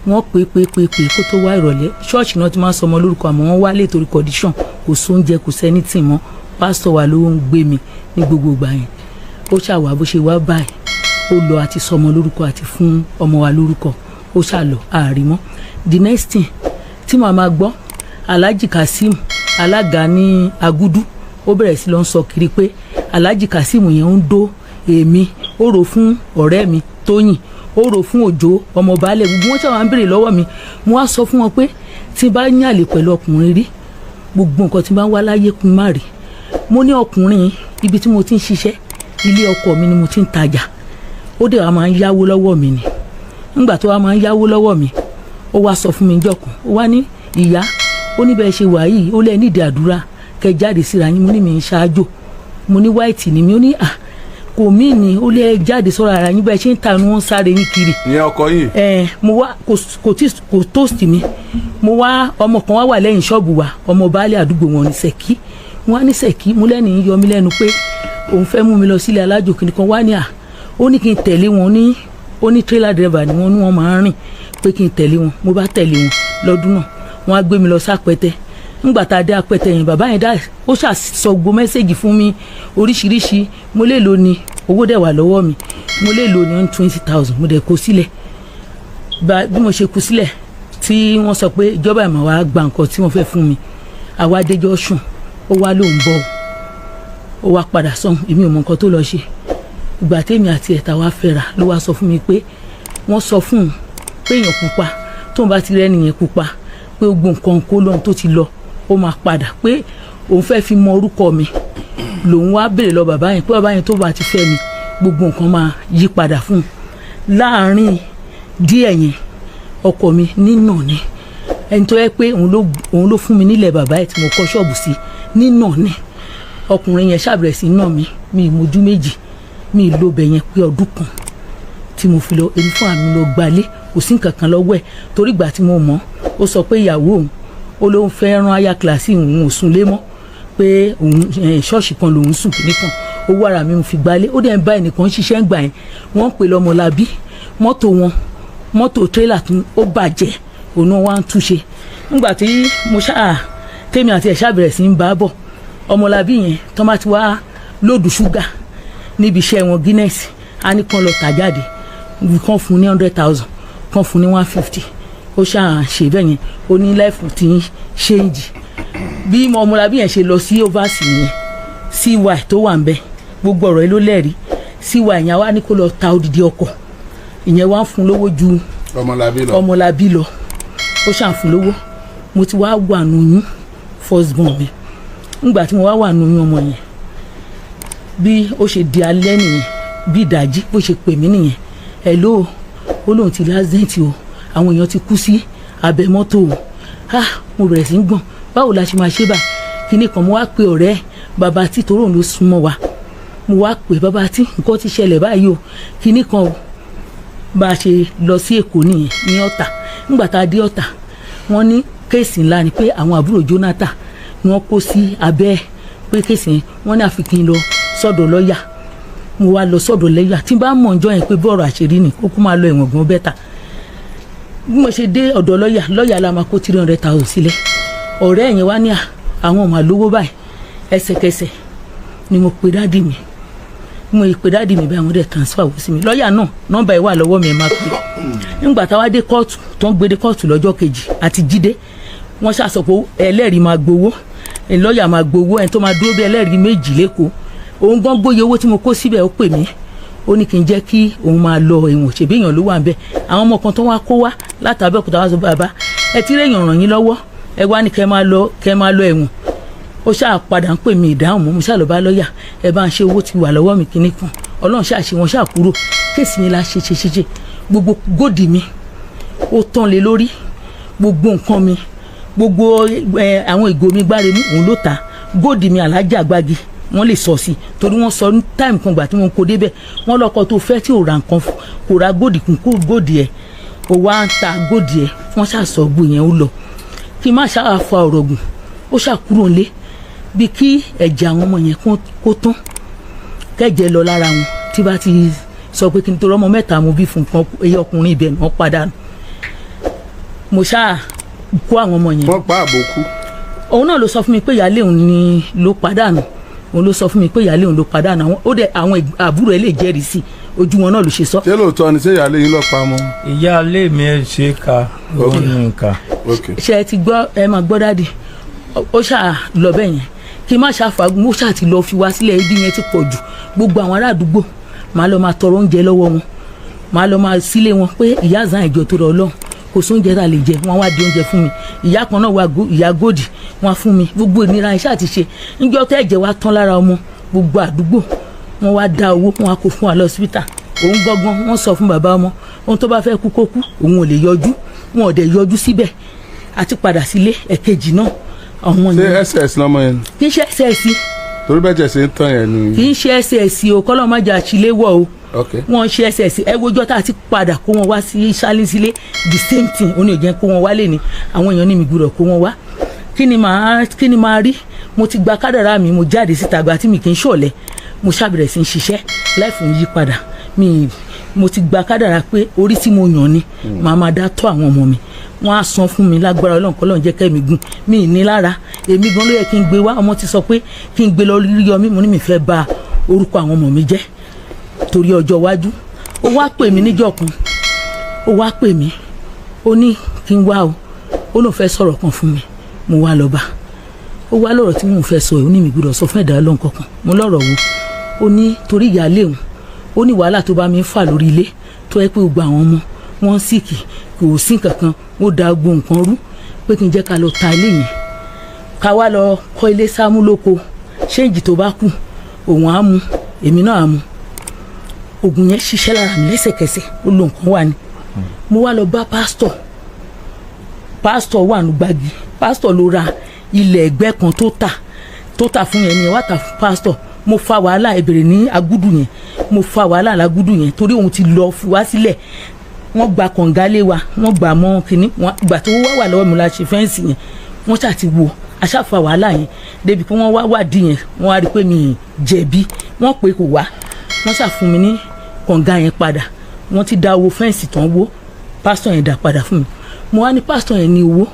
wọ́n pè pè pè pè kó tó wá. Ìrọ̀lẹ́, ṣọ́ọ̀ṣì náà ti máa ń sọmọ lórúkọ, àmọ́ wọ́n wálé torí condition, kò sóúnjẹ, kò sẹ́ni tì mọ́. Pásítọ̀ wa ló ń gbé mi ní gbogbo ìgbà yẹn. Ó ṣàwà bó ṣe wá báyìí, ó lọ àti sọmọ lórúkọ àti fún ọmọ wa lórúkọ, ó ṣàlọ àárí mọ́. The next thing tí màá máa gbọ́, Alhaji Kazeem, alága ní Agudu, ó bẹ̀rẹ̀ sí lọ ń sọ kiri pé Alhaji Kazeem yẹn ń dó èmi. Ó rò fún ọ̀rẹ́ mi Tóyìn, ó rò fún Òjò ọmọ baálẹ̀, gbogbo wọn ṣàwọn ń béèrè lọ́wọ́ mi. Mo wá sọ fún wọn pé tí n bá yànlè pẹ̀lú ọkùnrin rí, gbogbo nǹkan tí n bá ń wá láyé kún má rí. Mo ní ọkùnrin, ibi tí mo ti ń ṣiṣẹ́, ilé ọkọ mi ni mo ti ń tajà. Ó dẹ̀ wá máa ń yáwó lọ́wọ́ mi ni. Nígbà tó wá máa ń yáwó lọ́wọ́ mi, ó wá sọ fún mi jọ̀kan, ó wá ní, "Ìyá," ó ní, "bẹ́ẹ̀ ṣe wà yìí," ó lẹ́ nídìí àdúrà kẹ jáde síra yín. Mo ní mi ń ṣáájò, mo ní white ni mi. Ó ní, "À, kò mí ni." Ó lẹ́ jáde sọ́ra ara yín, bẹ́ẹ̀ ṣe ń ta ni wọ́n ń sáré yín kiri. Ìyẹn ọkọ yìí? Ẹ mo wá kò tí kò toast mi. Mo wá, ọmọ kan wá wà lẹ́yìn ṣọ́ọ̀bù wa, ọmọ baálé àdúgbò wọn ní Ṣèkí. Wọn á ní Ṣèkí, mo lẹ́nu yọ mí lẹ́nu pé òun fẹ́ mú mi lọ sílé alájò kìnìún kan. Wá ní à, ó ní kí n tẹ̀lé wọn ní, ó ní trailer driver ni wọ́n ní, wọ́n máa ń rìn, pé kí n tẹ̀lé wọn. Mo bá tẹ̀lé wọn lọ́dún náà, wọ́n á gbé mi lọ sápẹ́tẹ́. Ńgbà tá a dé apẹ́tẹ́ yẹn, bàbá yẹn dá, ó ṣàṣọ gbogbo message fún mi oríṣiríṣi. Mo lè lò ní owó dẹ̀ wà lọ́wọ́ mi, mo lè lò ní 20,000, mo dẹ̀ kó sílẹ̀. Bí mo ṣe kú sílẹ̀ tí wọ́n sọ pé ìjọba ìmọ̀ wa gba nǹkan tí wọ́n fẹ́ fún mi, àwa adéjọ́ sùn, ó wá lóun bọ̀, ó wá padà sọ́hun. Èmi ò mọ nǹkan tó lọ ṣe. Ìgbà tèmi àti ẹ̀ta wá fẹ́ra ló wá sọ fún mi pé wọ́n sọ fún un pé èèyàn pupa, tóun bá ti rẹ́ nìyẹn pupa, pé gbogbo nǹkan kó lóhun tó ti lọ, ó máa padà, pé òun fẹ́ fi mọ orúkọ mi. Lòun wá béèrè lọ bàbá yẹn pé bàbá yẹn tó bá ti fẹ́ mi, gbogbo nǹkan máa yí padà fún un. Láàárín díẹ̀ yẹn, ọkọ mi nínà ni ẹni tó yẹ pé òun ló fún mi nílẹ̀ bàbá ẹ̀ tí mo kọ́ ṣọ́ọ̀bù sí. Nínà ni ọkùnrin yẹn ṣàbẹ̀rẹ̀ sí nà mí. Mi ìmojú méjì mi ìlò bẹ̀ yẹn pé ọdún kan tí mo fi lọ, èmi fún àmì lọ gbalé, kò sí nǹkan kan lọ́wọ́ ẹ̀, torí ìgbà tí mo mọ̀, ó sọ pé ìyàwó òun, ó lóun fẹ́ rán aya kíláàsì, òun ò sùn lé mọ́, pé òun ṣọ́ọ̀ṣì kan lòun sùn kìíní kan. Owó ara mi mo fi gbalé. Ó dẹ̀ ń bá ẹnìkan ṣiṣẹ́ ń gbà yẹn, wọ́n ń pè lọ́mọlábí. Mọ́tò wọn, mọ́tò tírélà tún ó bàjẹ́, òun náà wá ń túnṣe. Nígbà tí mo ṣáà tèmi àti ẹ̀ ṣàbẹ̀rẹ̀ sí ń bá bọ̀, ọmọlábí yẹn, tó bá ti wá load ṣúgà níbi iṣẹ́ wọn, Guinness, á ní kán lọ tà jáde, kán fún ní 100,000, kán fún ní 150. Ó ṣáà ṣe bẹ́ẹ̀ yẹn. Ó ní life ti ń change. Bí ọmọlábí yẹn ṣe lọ sí overseas nìyẹn, cy tó wà ń bẹ, gbogbo ọ̀rọ̀ yìí ló lẹ́rìí. Cy yẹn wá ní kó lọ ta odidi ọkọ̀ ìyẹn, wá ń fún lówó ju Ọmọlábí lọ. Ọmọlábí lọ. Ó ṣàǹfún lówó. Mo ti wá wà nùyún first born mi. Ńgbà tí mo wá wà nùyún ọmọ yẹn, bí ó ṣe di alẹ́ nìyẹn, bí ìdájí bó ṣe pè mí nìyẹn, "Hello." Ó lóun ti l'accident o, àwọn èèyàn ti kú sí abẹ mọ́tò o. Ah, mo bẹ̀rẹ̀ sí í gbọ̀n. Báwo la ṣe máa ṣe báyìí? Kíní kan, mo wá pe ọ̀rẹ́ bàbá tí torí òun ló súnmọ́ wa. Mo wá pè, "Bàbá tí, nǹkan ti ṣẹlẹ̀ báyìí o, kíní kan o." Bá a ṣe lọ sí Èkó nìyẹn, ní Ọ̀tà. Nígbà tá a dé Ọ̀tà, wọ́n ní case ńlá ni, pé àwọn àbúrò Jonathan ni wọ́n kó sí abẹ́. Pé case yẹn, wọ́n ní àfi kí n lọ sọ́dọ̀ lọ́ọ̀yà. Mo wá lọ sọ́dọ̀ lọ́ọ̀yà. Tí n bá mọ̀ ọjọ́ yẹn pé bọ́ọ̀rọ̀ àṣírí ni, kó kú máa lọ ẹ̀wọ̀n gan better. Bí mo ṣe dé ọ̀dọ̀ lọ́ọ̀yà, lọ́ọ̀yà la máa kó 300,000 sílẹ̀. Ọ̀rẹ́ yẹn wá ní à àwọn ọmọ àlówó báyìí. Ẹsẹ̀kẹsẹ̀ ni mo pe daddy mi. Mo pe daddy mi báyìí, wọ́n dẹ̀ transfer owó sí mi. Lọ́ọ̀yà náà, nọ́mbà ẹ̀ wà lọ́wọ́ mi, ẹ̀ máa pè. Nígbà táwa dé kóòtù, tó ń gbé dé kóòtù lọ́jọ́ kejì àti jíde, wọ́n ṣàṣọ pé ẹlẹ́rìí máa gbowó, lọ́ọ̀yà máa gbowó, ẹni tó máa dúró bí ẹlẹ́rìí méjì lẹ́kọ̀ọ́. Òun gan gbóye owó tí mo kó síbẹ̀. Ó pè mí, ó ní kí n jẹ́ kí òun máa lọ ẹ̀wọ̀n, ṣèbí èèyàn ló wà ń bẹ̀. Àwọn ọmọ kan tó wá kó wá látàbẹ́òkúta wá sọ, "Bàbá, ẹ ti réèyàn ràn yín lọ́wọ́, ẹ wá ní kẹ́ máa lọ, kẹ́ máa lọ ẹ̀wọ̀n." Ó ṣáà padà ń pè mí, ìdáhùn mọ́. Mo ṣáà lọ bá lọ́ọ̀yà, ẹ bá ń ṣe, owó ti wà lọ́wọ́ mi, kinní kan. Ọlọ́run ṣáà ṣe, wọn ṣáà kúrò. Case yẹn la ṣe ṣe ṣe ṣe, gbogbo gold mi ó tán lé lórí, gbogbo nǹkan mi, gbogbo ẹ àwọn ìgò mi gbáre mú, òun ló ta gold mi. Alájà àgbági wọ́n lè sọ sí, torí wọ́n sọ ní time kan gbà tí wọ́n kó débẹ̀, wọ́n lọ́kọ tó fẹ́ tí ò ra nǹkan, kò ra gold kún kó gold ẹ̀, ó wá ń ta gold ẹ̀. Wọ́n ṣàṣọ gbò yẹn, ó lọ. Kí n má ṣáà fa ọ̀rọ̀ gùn, ó ṣàkúrò ńlé bí kí ẹ̀jẹ̀ àwọn ọmọ yẹn kó tán, kẹ́jẹ̀ lọ lára wọn. Tí bá ti sọ pé kí n torí ọmọ mẹ́ta mo bí fún nǹkan, ẹyẹ ọkùnrin ibẹ̀ náà padà nù. Mo ṣáà kó àwọn ọmọ yẹn. Wọ́n pa àbòkú? Òun náà ló sọ fún mi pé ìyáálé òun ni ló padànù. Òun ló sọ fún mi pé ìyáálé òun ló padànù. Àwọn ó dẹ àwọn àbúrò ẹ lè jẹ́rìí sí, ojú wọn náà ló ṣe sọ. Ṣé lóòótọ́ ni? Ṣé ìyáálé yín ló pa mọ́? Ìyáálé mi ẹ ṣe ká òun ní nǹkan. Ok. Ṣe ẹ ti gbọ́? Ẹ máa gbọ́ daddy. Ó ṣáà lọ bẹ́ẹ̀ yẹn, kí n má ṣàfàgùn. Ó ṣáà ti lọ fi wá sílẹ̀. Ibi yẹn ti pọ̀ jù. Gbogbo àwọn ará àdúgbò, màá lọ máa tọrọ oúnjẹ lọ́wọ́ wọn, màá lọ máa sílé wọn pé ìyá àzán ìjọ tó rọ Ọlọ́run, kò sóúnjẹ tá a lè jẹ. Wọn wá di oúnjẹ fún mi. Ìyá kan náà wá, ìyá gold, wọn fún mi. Gbogbo ìnira iṣẹ́ àti ṣe níjọ́ tẹ́ ẹ̀jẹ̀ wa tán lára ọmọ, gbogbo àdúgbò wọn wá dá owó, wọn kó fún wa lọ síbítà. Òun gbọ́ngàn wọn sọ fún bàbá ọmọ, ohun tó bá fẹ́ kú kó kú, òun ò lè yọjú. Wọn ò dẹ̀ yọjú síbẹ̀. Àti padà sílé ẹ̀kejì náà, àwọn Ṣé yẹn. SS lọmọ yẹn? Kì í ṣe SS. Torí bẹ́ẹ̀ jẹ́ ṣe ń tán yẹn ni. Kì í ṣe SS o, kọ́lọ́ má jà àṣìléwọ̀ o. Ok. Wọ́n ṣe SS. Ẹ wojọ́ tá a ti padà kó wọn wá sí sálí sílé, the same thing. Ó ní òjẹ́ kó wọn wálé ni. Àwọn èèyàn ní mi gbúdọ̀ kó wọn wá. Kí ni màá rí? Mo ti gba kádàrá mi, mo jáde síta gba tí mi kì í ṣọ̀lẹ. Mo ṣàbẹ̀rẹ̀ sí í ṣiṣẹ́, láìfò ń yí padà mi. Mo ti gba kádàrá pé orí tí mo yàn ni màá máa dá tọ́ àwọn ọmọ mi. Wọ́n á san fún mi lágbára Ọlọ́run. Kọ́ lọ́run jẹ́ kẹ́mi gùn mi ì ní lára. Èmi gan ló yẹ kí n gbé wá. Ọmọ ti sọ pé kí n gbé lọ rí yọmí. Mo ní mi fẹ́ bà orúkọ àwọn ọmọ mi jẹ́ torí ọjọ́ iwájú. Ó wá pè mí níjọ́ kan, ó wá pè mí, ó ní kí n wá o, ó lóun fẹ́ sọ̀rọ̀ kan fún mi. Mo wá lọ bá. Ó wá lọ́rọ̀ tí mò ń fẹ́ sọ ẹ̀, ó ní mi gbọ́dọ̀ sọ fún ẹ̀dá Ọlọ́run kankan. Mo lọ́rọ̀ wo? Ó ní torí ìyáálé òun, ó ní wàhálà tó bá mi ń fà lórí ilé, tó yẹ pé gbogbo àwọn ọmọ wọn ń sick, kò sí nǹkan kan, ó da gbogbo nǹkan rú, pé kí n jẹ́ ká lọ ta ilé yẹn, ká wá lọ kọ́ ilé sámúlòkó. Change tó bá kù, òun á mú, èmi náà á mú. Oògùn yẹn ṣiṣẹ́ lára mi lẹ́sẹ̀kẹsẹ̀. Ó lo nǹkan wà ní. Mo wá lọ bá pásítọ̀. Pásítọ̀ wà ní Gbági. Pásítọ̀ ló ra ilẹ̀ ẹgbẹ́ kan tó tà fún yẹn ni wá tà fún pásítọ̀. Mo fa wàhálà ìbèrè ní agúdù yẹn. Mo fa wàhálà lágúdù yẹn torí òun ti lọ fi wá sílẹ̀. Wọ́n gba kànga lé wa, wọ́n gbà mọ́ kínní. Wọ́n gbà tó wá wà lọ́wọ́ mi la ṣe fence yẹn. Wọ́n ṣáà ti wo aṣáfa wàhálà yẹn débi pé wọ́n wá wádìí yẹn, wọ́n wá rí i pé mi jẹ̀bi. Wọ́n pè kò wá. Wọ́n ṣàfún mi ní kànga yẹn padà. Wọ́n ti dá owó fence tán wó, pásítọ̀ yẹn dá padà fún mi. Mo wá ní pásítọ̀ yẹn ní owó.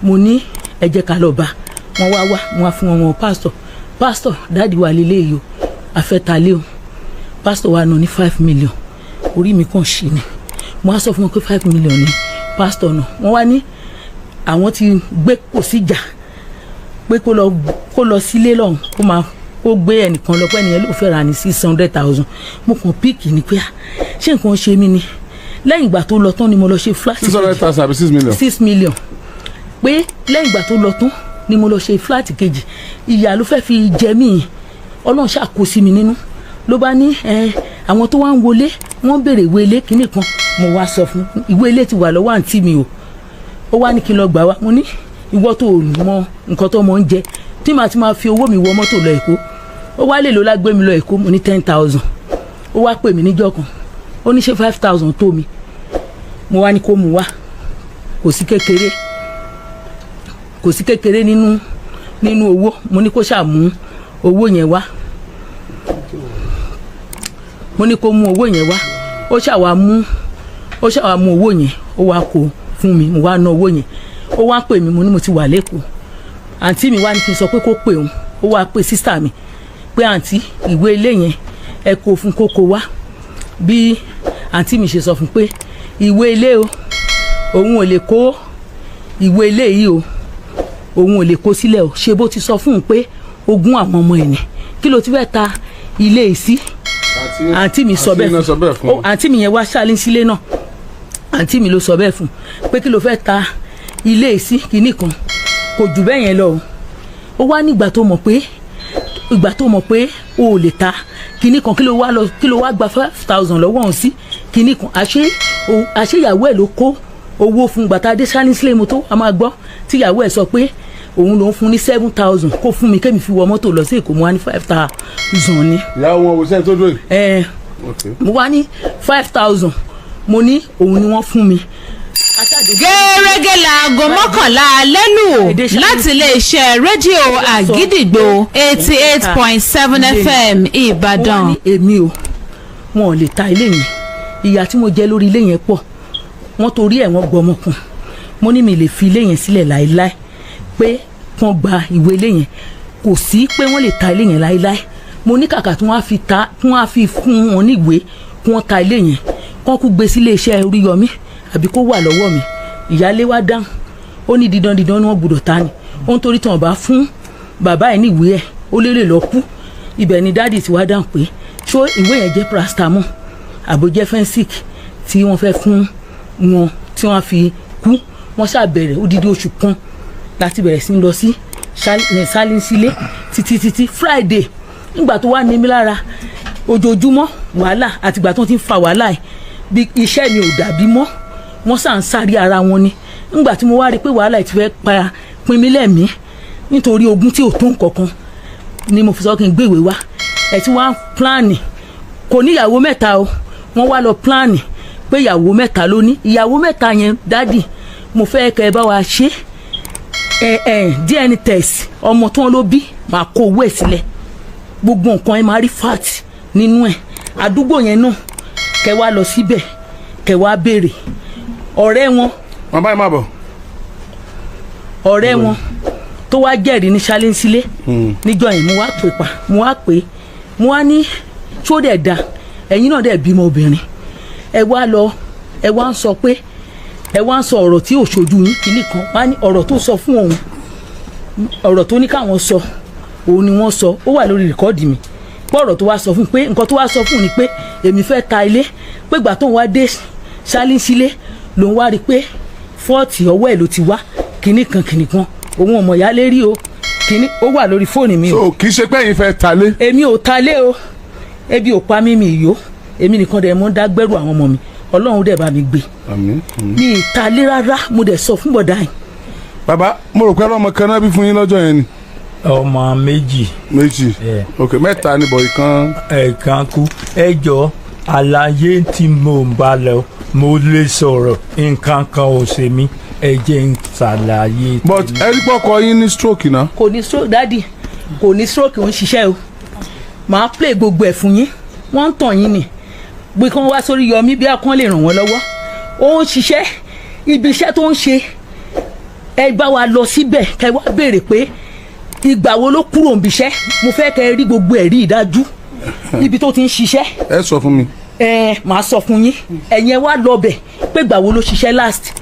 Mo ní ẹ jẹ́ ká lọ bá wọ́n. Wá wá, wọ́n á fún wọn wọn pásítọ̀. "Pásítọ̀, daddy wa lélẹ́yìí o, àfẹ́talé o." Pásítọ̀ wa nù ní 5 million. Orí mi kàn ṣì ni. Mo wá sọ fún wọn pé 5 million ni pásítọ̀ náà. Wọ́n wá ní àwọn ti gbé, kò sí jà, pé kó lọ sílé lọ́hùn, kó máa kó gbé ẹnìkan lọ, pé ẹnìyẹn ló fẹ́ ra ní 600,000. Mo kàn pick ni pé, ah, ṣé nǹkan ṣe mí ni? Lẹ́yìn ìgbà tó lọ tán ni mo lọ ṣe flat. 600,000 àbí 6 million? 6 million. Pé lẹ́yìn ìgbà tó lọ tán ni mo lọ ṣe flat kejì. Ìyá ló fẹ́ fi jẹ mí. Ọlọ́run ṣàkóso mi nínú. Ló bá ní ẹ àwọn tó wá ń wọlé, wọ́n béèrè ìwé ilé kínní kan. Mo wá sọ fún, ìwé ilé ti wà lọ́wọ́ àǹtí mi o. Ó wá ní kí n lọ gbà wá. Mo ní ìwọ tó mọ nǹkan tó mọ ń jẹ tí màá ti máa fi owó mi wọ mọ́tò lọ Èkó. Ó wá lè ló lágbé mi lọ Èkó. Mo ní 10,000. Ó wá pè mí níjọ́ kan, ó ní ṣé 5,000 tó mi? Mo wá ní kó mu wá. Kò sí kékeré, kò sí kékeré nínú owó. Mo ní kó ṣàmú owó yẹn wá. Mo ní kó mú owó yẹn wá, ó ṣàwá mú, ó ṣàwá mú owó yẹn, ó wá kó fún mi. Mo wá ná owó yẹn. Ó wá pè mí, mo ní mo ti wà lẹ́kọ̀ọ́. Àǹtí mi wá ní kí n sọ pé kó pè òun. Ó wá pè sister mi pé àǹtí, ìwé ilé yẹn, ẹ kó fún kókó wá. Bí àǹtí mi ṣe sọ fún pé ìwé ilé o, òun ò lè kó ìwé ilé yìí o, òun ò lè kó sílẹ̀ o. Ṣe bó ti sọ fún un pé ogún àwọn ọmọ ẹ̀ ní, kí ló ti fẹ́ ta ilé yìí sí? Àǹtí mi sọ Àǹtí náà sọ bẹ́ẹ̀ bẹ́ẹ̀ fún fún àǹtí mi yẹn wá ṣáálí sílé náà. Àǹtí mi ló sọ bẹ́ẹ̀ fún pé kí ló fẹ́ ta ilé yìí sí, kinní kan kò jù bẹ́ẹ̀ yẹn lọ o. Ó wá nígbà tó mọ̀ pé, ìgbà tó mọ̀ pé o ò lè ta kinní kan, kí ló wá lọ, kí ló wá gba 5,000 lọ́wọ́ òun sí kinní kan? Àṣé àṣé ìyàwó ẹ̀ ló kó owó fún. Gbàtà dé ṣáálí sílé, mo tó a máa gbọ́ tí ìyàwó ẹ̀ sọ pé òun ló ń fún ní 7,000 kó fún mi kémi fi wọ mọ́tò lọ sí Èkó. Mo wá ní 5,000 ni. Ìyàwó wọn wò sẹ́ni tó dúró yìí. Ẹ. Okay. Mo wá ní 5,000, mo ní òun ni wọ́n fún mi. Gẹ́rẹ́gẹ́ láago 11 alẹ́ lù láti iléeṣẹ́ rédíò Àgídìgbò 88.7 FM Ìbàdàn. Mo wá ní èmi o, wọn ò lè ta ilé yẹn. Ìyà tí mo jẹ lórí ilé yẹn pọ̀. Wọ́n torí ẹ̀ wọ́n gbọmọ kan. Mo ní mi lè fi ilé yẹn sílẹ̀ láéláé, pé wọ́n gba ìwé ilé yẹn, kò sí pé wọ́n lè ta ilé yẹn láéláé. Mo ní kàkà tí wọ́n á fi ta, tí wọ́n á fi fún wọn ní ìwé kí wọ́n ta ilé yẹn, kán kú gbé sílé iṣẹ́ Oríyọmí àbí kó wà lọ́wọ́ mi. Ìyáálé wa dáhùn, ó ní dídán dídán ni wọ́n gbọ́dọ̀ ta ni. Ó ń torí tí wọ́n bá fún bàbá ẹ̀ ní ìwé ẹ̀, ó lè lè lọ kú. Ibẹ̀ ni daddy ti wá dáhùn pé ṣó ìwé yẹn jẹ́ paracetamol àbò jẹ́ Phensic tí wọ́n fẹ́ fún wọn tí wọ́n fi kú. Wọ́n ṣàbẹ̀rẹ̀ odidi oṣù kan láti bẹ̀rẹ̀ sí ní lọ sí Sálínsílé títí títí Friday. Nígbà tó wà ní mi lára, ojoojúmọ́ wàhálà, àtìgbà tó ti ń fa wàhálà ẹ̀, bí iṣẹ́ mi ò dàbí mọ́, wọ́n sà ń sáré ara wọn ni. Nígbà tí mo wá rí i pé wàhálà ẹ̀ ti fẹ́ pa pin mí lẹ́mìí nítorí ogún tí ò tó nǹkankan ni mo fi sọ kí n gbé ìwé wá. Ẹ̀ tí wọ́n á plan, kò ní ìyàwó mẹ́ta o. Wọ́n wá lọ plan pé ìyàwó mẹ́ta ló ní. Ìyàwó mẹ́ta yẹn, daddy, mo fẹ́ kẹ́ ẹ bá wa ṣe ẹ ẹ DNA test. Ọmọ tí wọ́n ló bí, máa kó owó ẹ̀ sílẹ̀, gbogbo nǹkan ẹ máa rí fact nínú ẹ̀. Àdúgbò yẹn náà, kẹ́ wá lọ síbẹ̀, kẹ́ wá béèrè ọ̀rẹ́ wọn. Màmá ẹ má bọ̀. Ọ̀rẹ́ wọn tó wá jẹ́rìí ní ṣálẹ́ńsílé níjọ́ yẹn, mo wá pè pa, mo wá pè, mo wá ní tó dẹ̀ da, ẹ̀yin náà dẹ̀ bímọ obìnrin, ẹ wá lọ, ẹ wá ń sọ pé ẹ wá ń sọ ọ̀rọ̀ tí ò ṣojú yín kìíní kan. Wá ní ọ̀rọ̀ tó sọ fún òun, ọ̀rọ̀ tó ní káwọn sọ òun ni wọ́n sọ. Ó wà lórí record mi pé ọ̀rọ̀ tó wá sọ fún pé nǹkan tó wá sọ fún ni pé èmi fẹ́ ta ilé, pé ìgbà tó ń wá dé ṣálíńsílé lòun wá rí i pé fault ọwọ́ ẹ̀ ló ti wá, kinní kan kinní kan, òun ò mọ̀ yá lérí o. Kinní ó wà lórí fóònù mi o. So kì í ṣe pé ẹ̀yin fẹ́ ta lé. Èmi ò ta lé o. Ebi ò pa mí, mi yó. Èmi nìkan dẹ̀ mo ń dá gbẹ́rù àwọn ọmọ mi, Ọlọ́run dẹ̀ bá mi gbé. Àmín. Mi ì ta lé rárá. Mo dẹ̀ sọ fún bọ̀dá yìí. Bàbá, mo rò pé ọlọ́mọ kan náà bí fún yín lọ́jọ́ yẹn ni. Ọmọ méjì. Méjì. Yeah. Ok, mẹ́ta ni bọ̀ ìkan. Ẹ̀ẹ̀kan kú. Ẹ jọ, àlàyé tí mo ń bá lọ, mo lè sọ̀rọ̀, nǹkan kan ò ṣe mí, ẹ jẹ́ ń ṣàlàyé. But ẹ rí pọ́kọ yín ní stroke náà. Kò ní stroke, daddy, kò ní stroke. Ò ń ṣiṣẹ́ o. Màá play gbogbo ẹ̀ fún yín. Wọ́n ń tàn yín ni bí kán wá sórí yọmí bí akán lè ràn wọ́n lọ́wọ́. Ó ń ṣiṣẹ́, ibi iṣẹ́ tó ń ṣe, ẹ bá wa lọ síbẹ̀ kẹ wá béèrè pé ìgbà wo ló kúrò níbi iṣẹ́. Mo fẹ́ kẹ́ rí gbogbo ẹ̀rí ìdájú ibi tó ti ń ṣiṣẹ́. Ẹ sọ fún mi. Ẹ màá sọ fún yín. Ẹ̀yin ẹ wá lọ bẹ̀ pé ìgbà wo ló ṣiṣẹ́ last.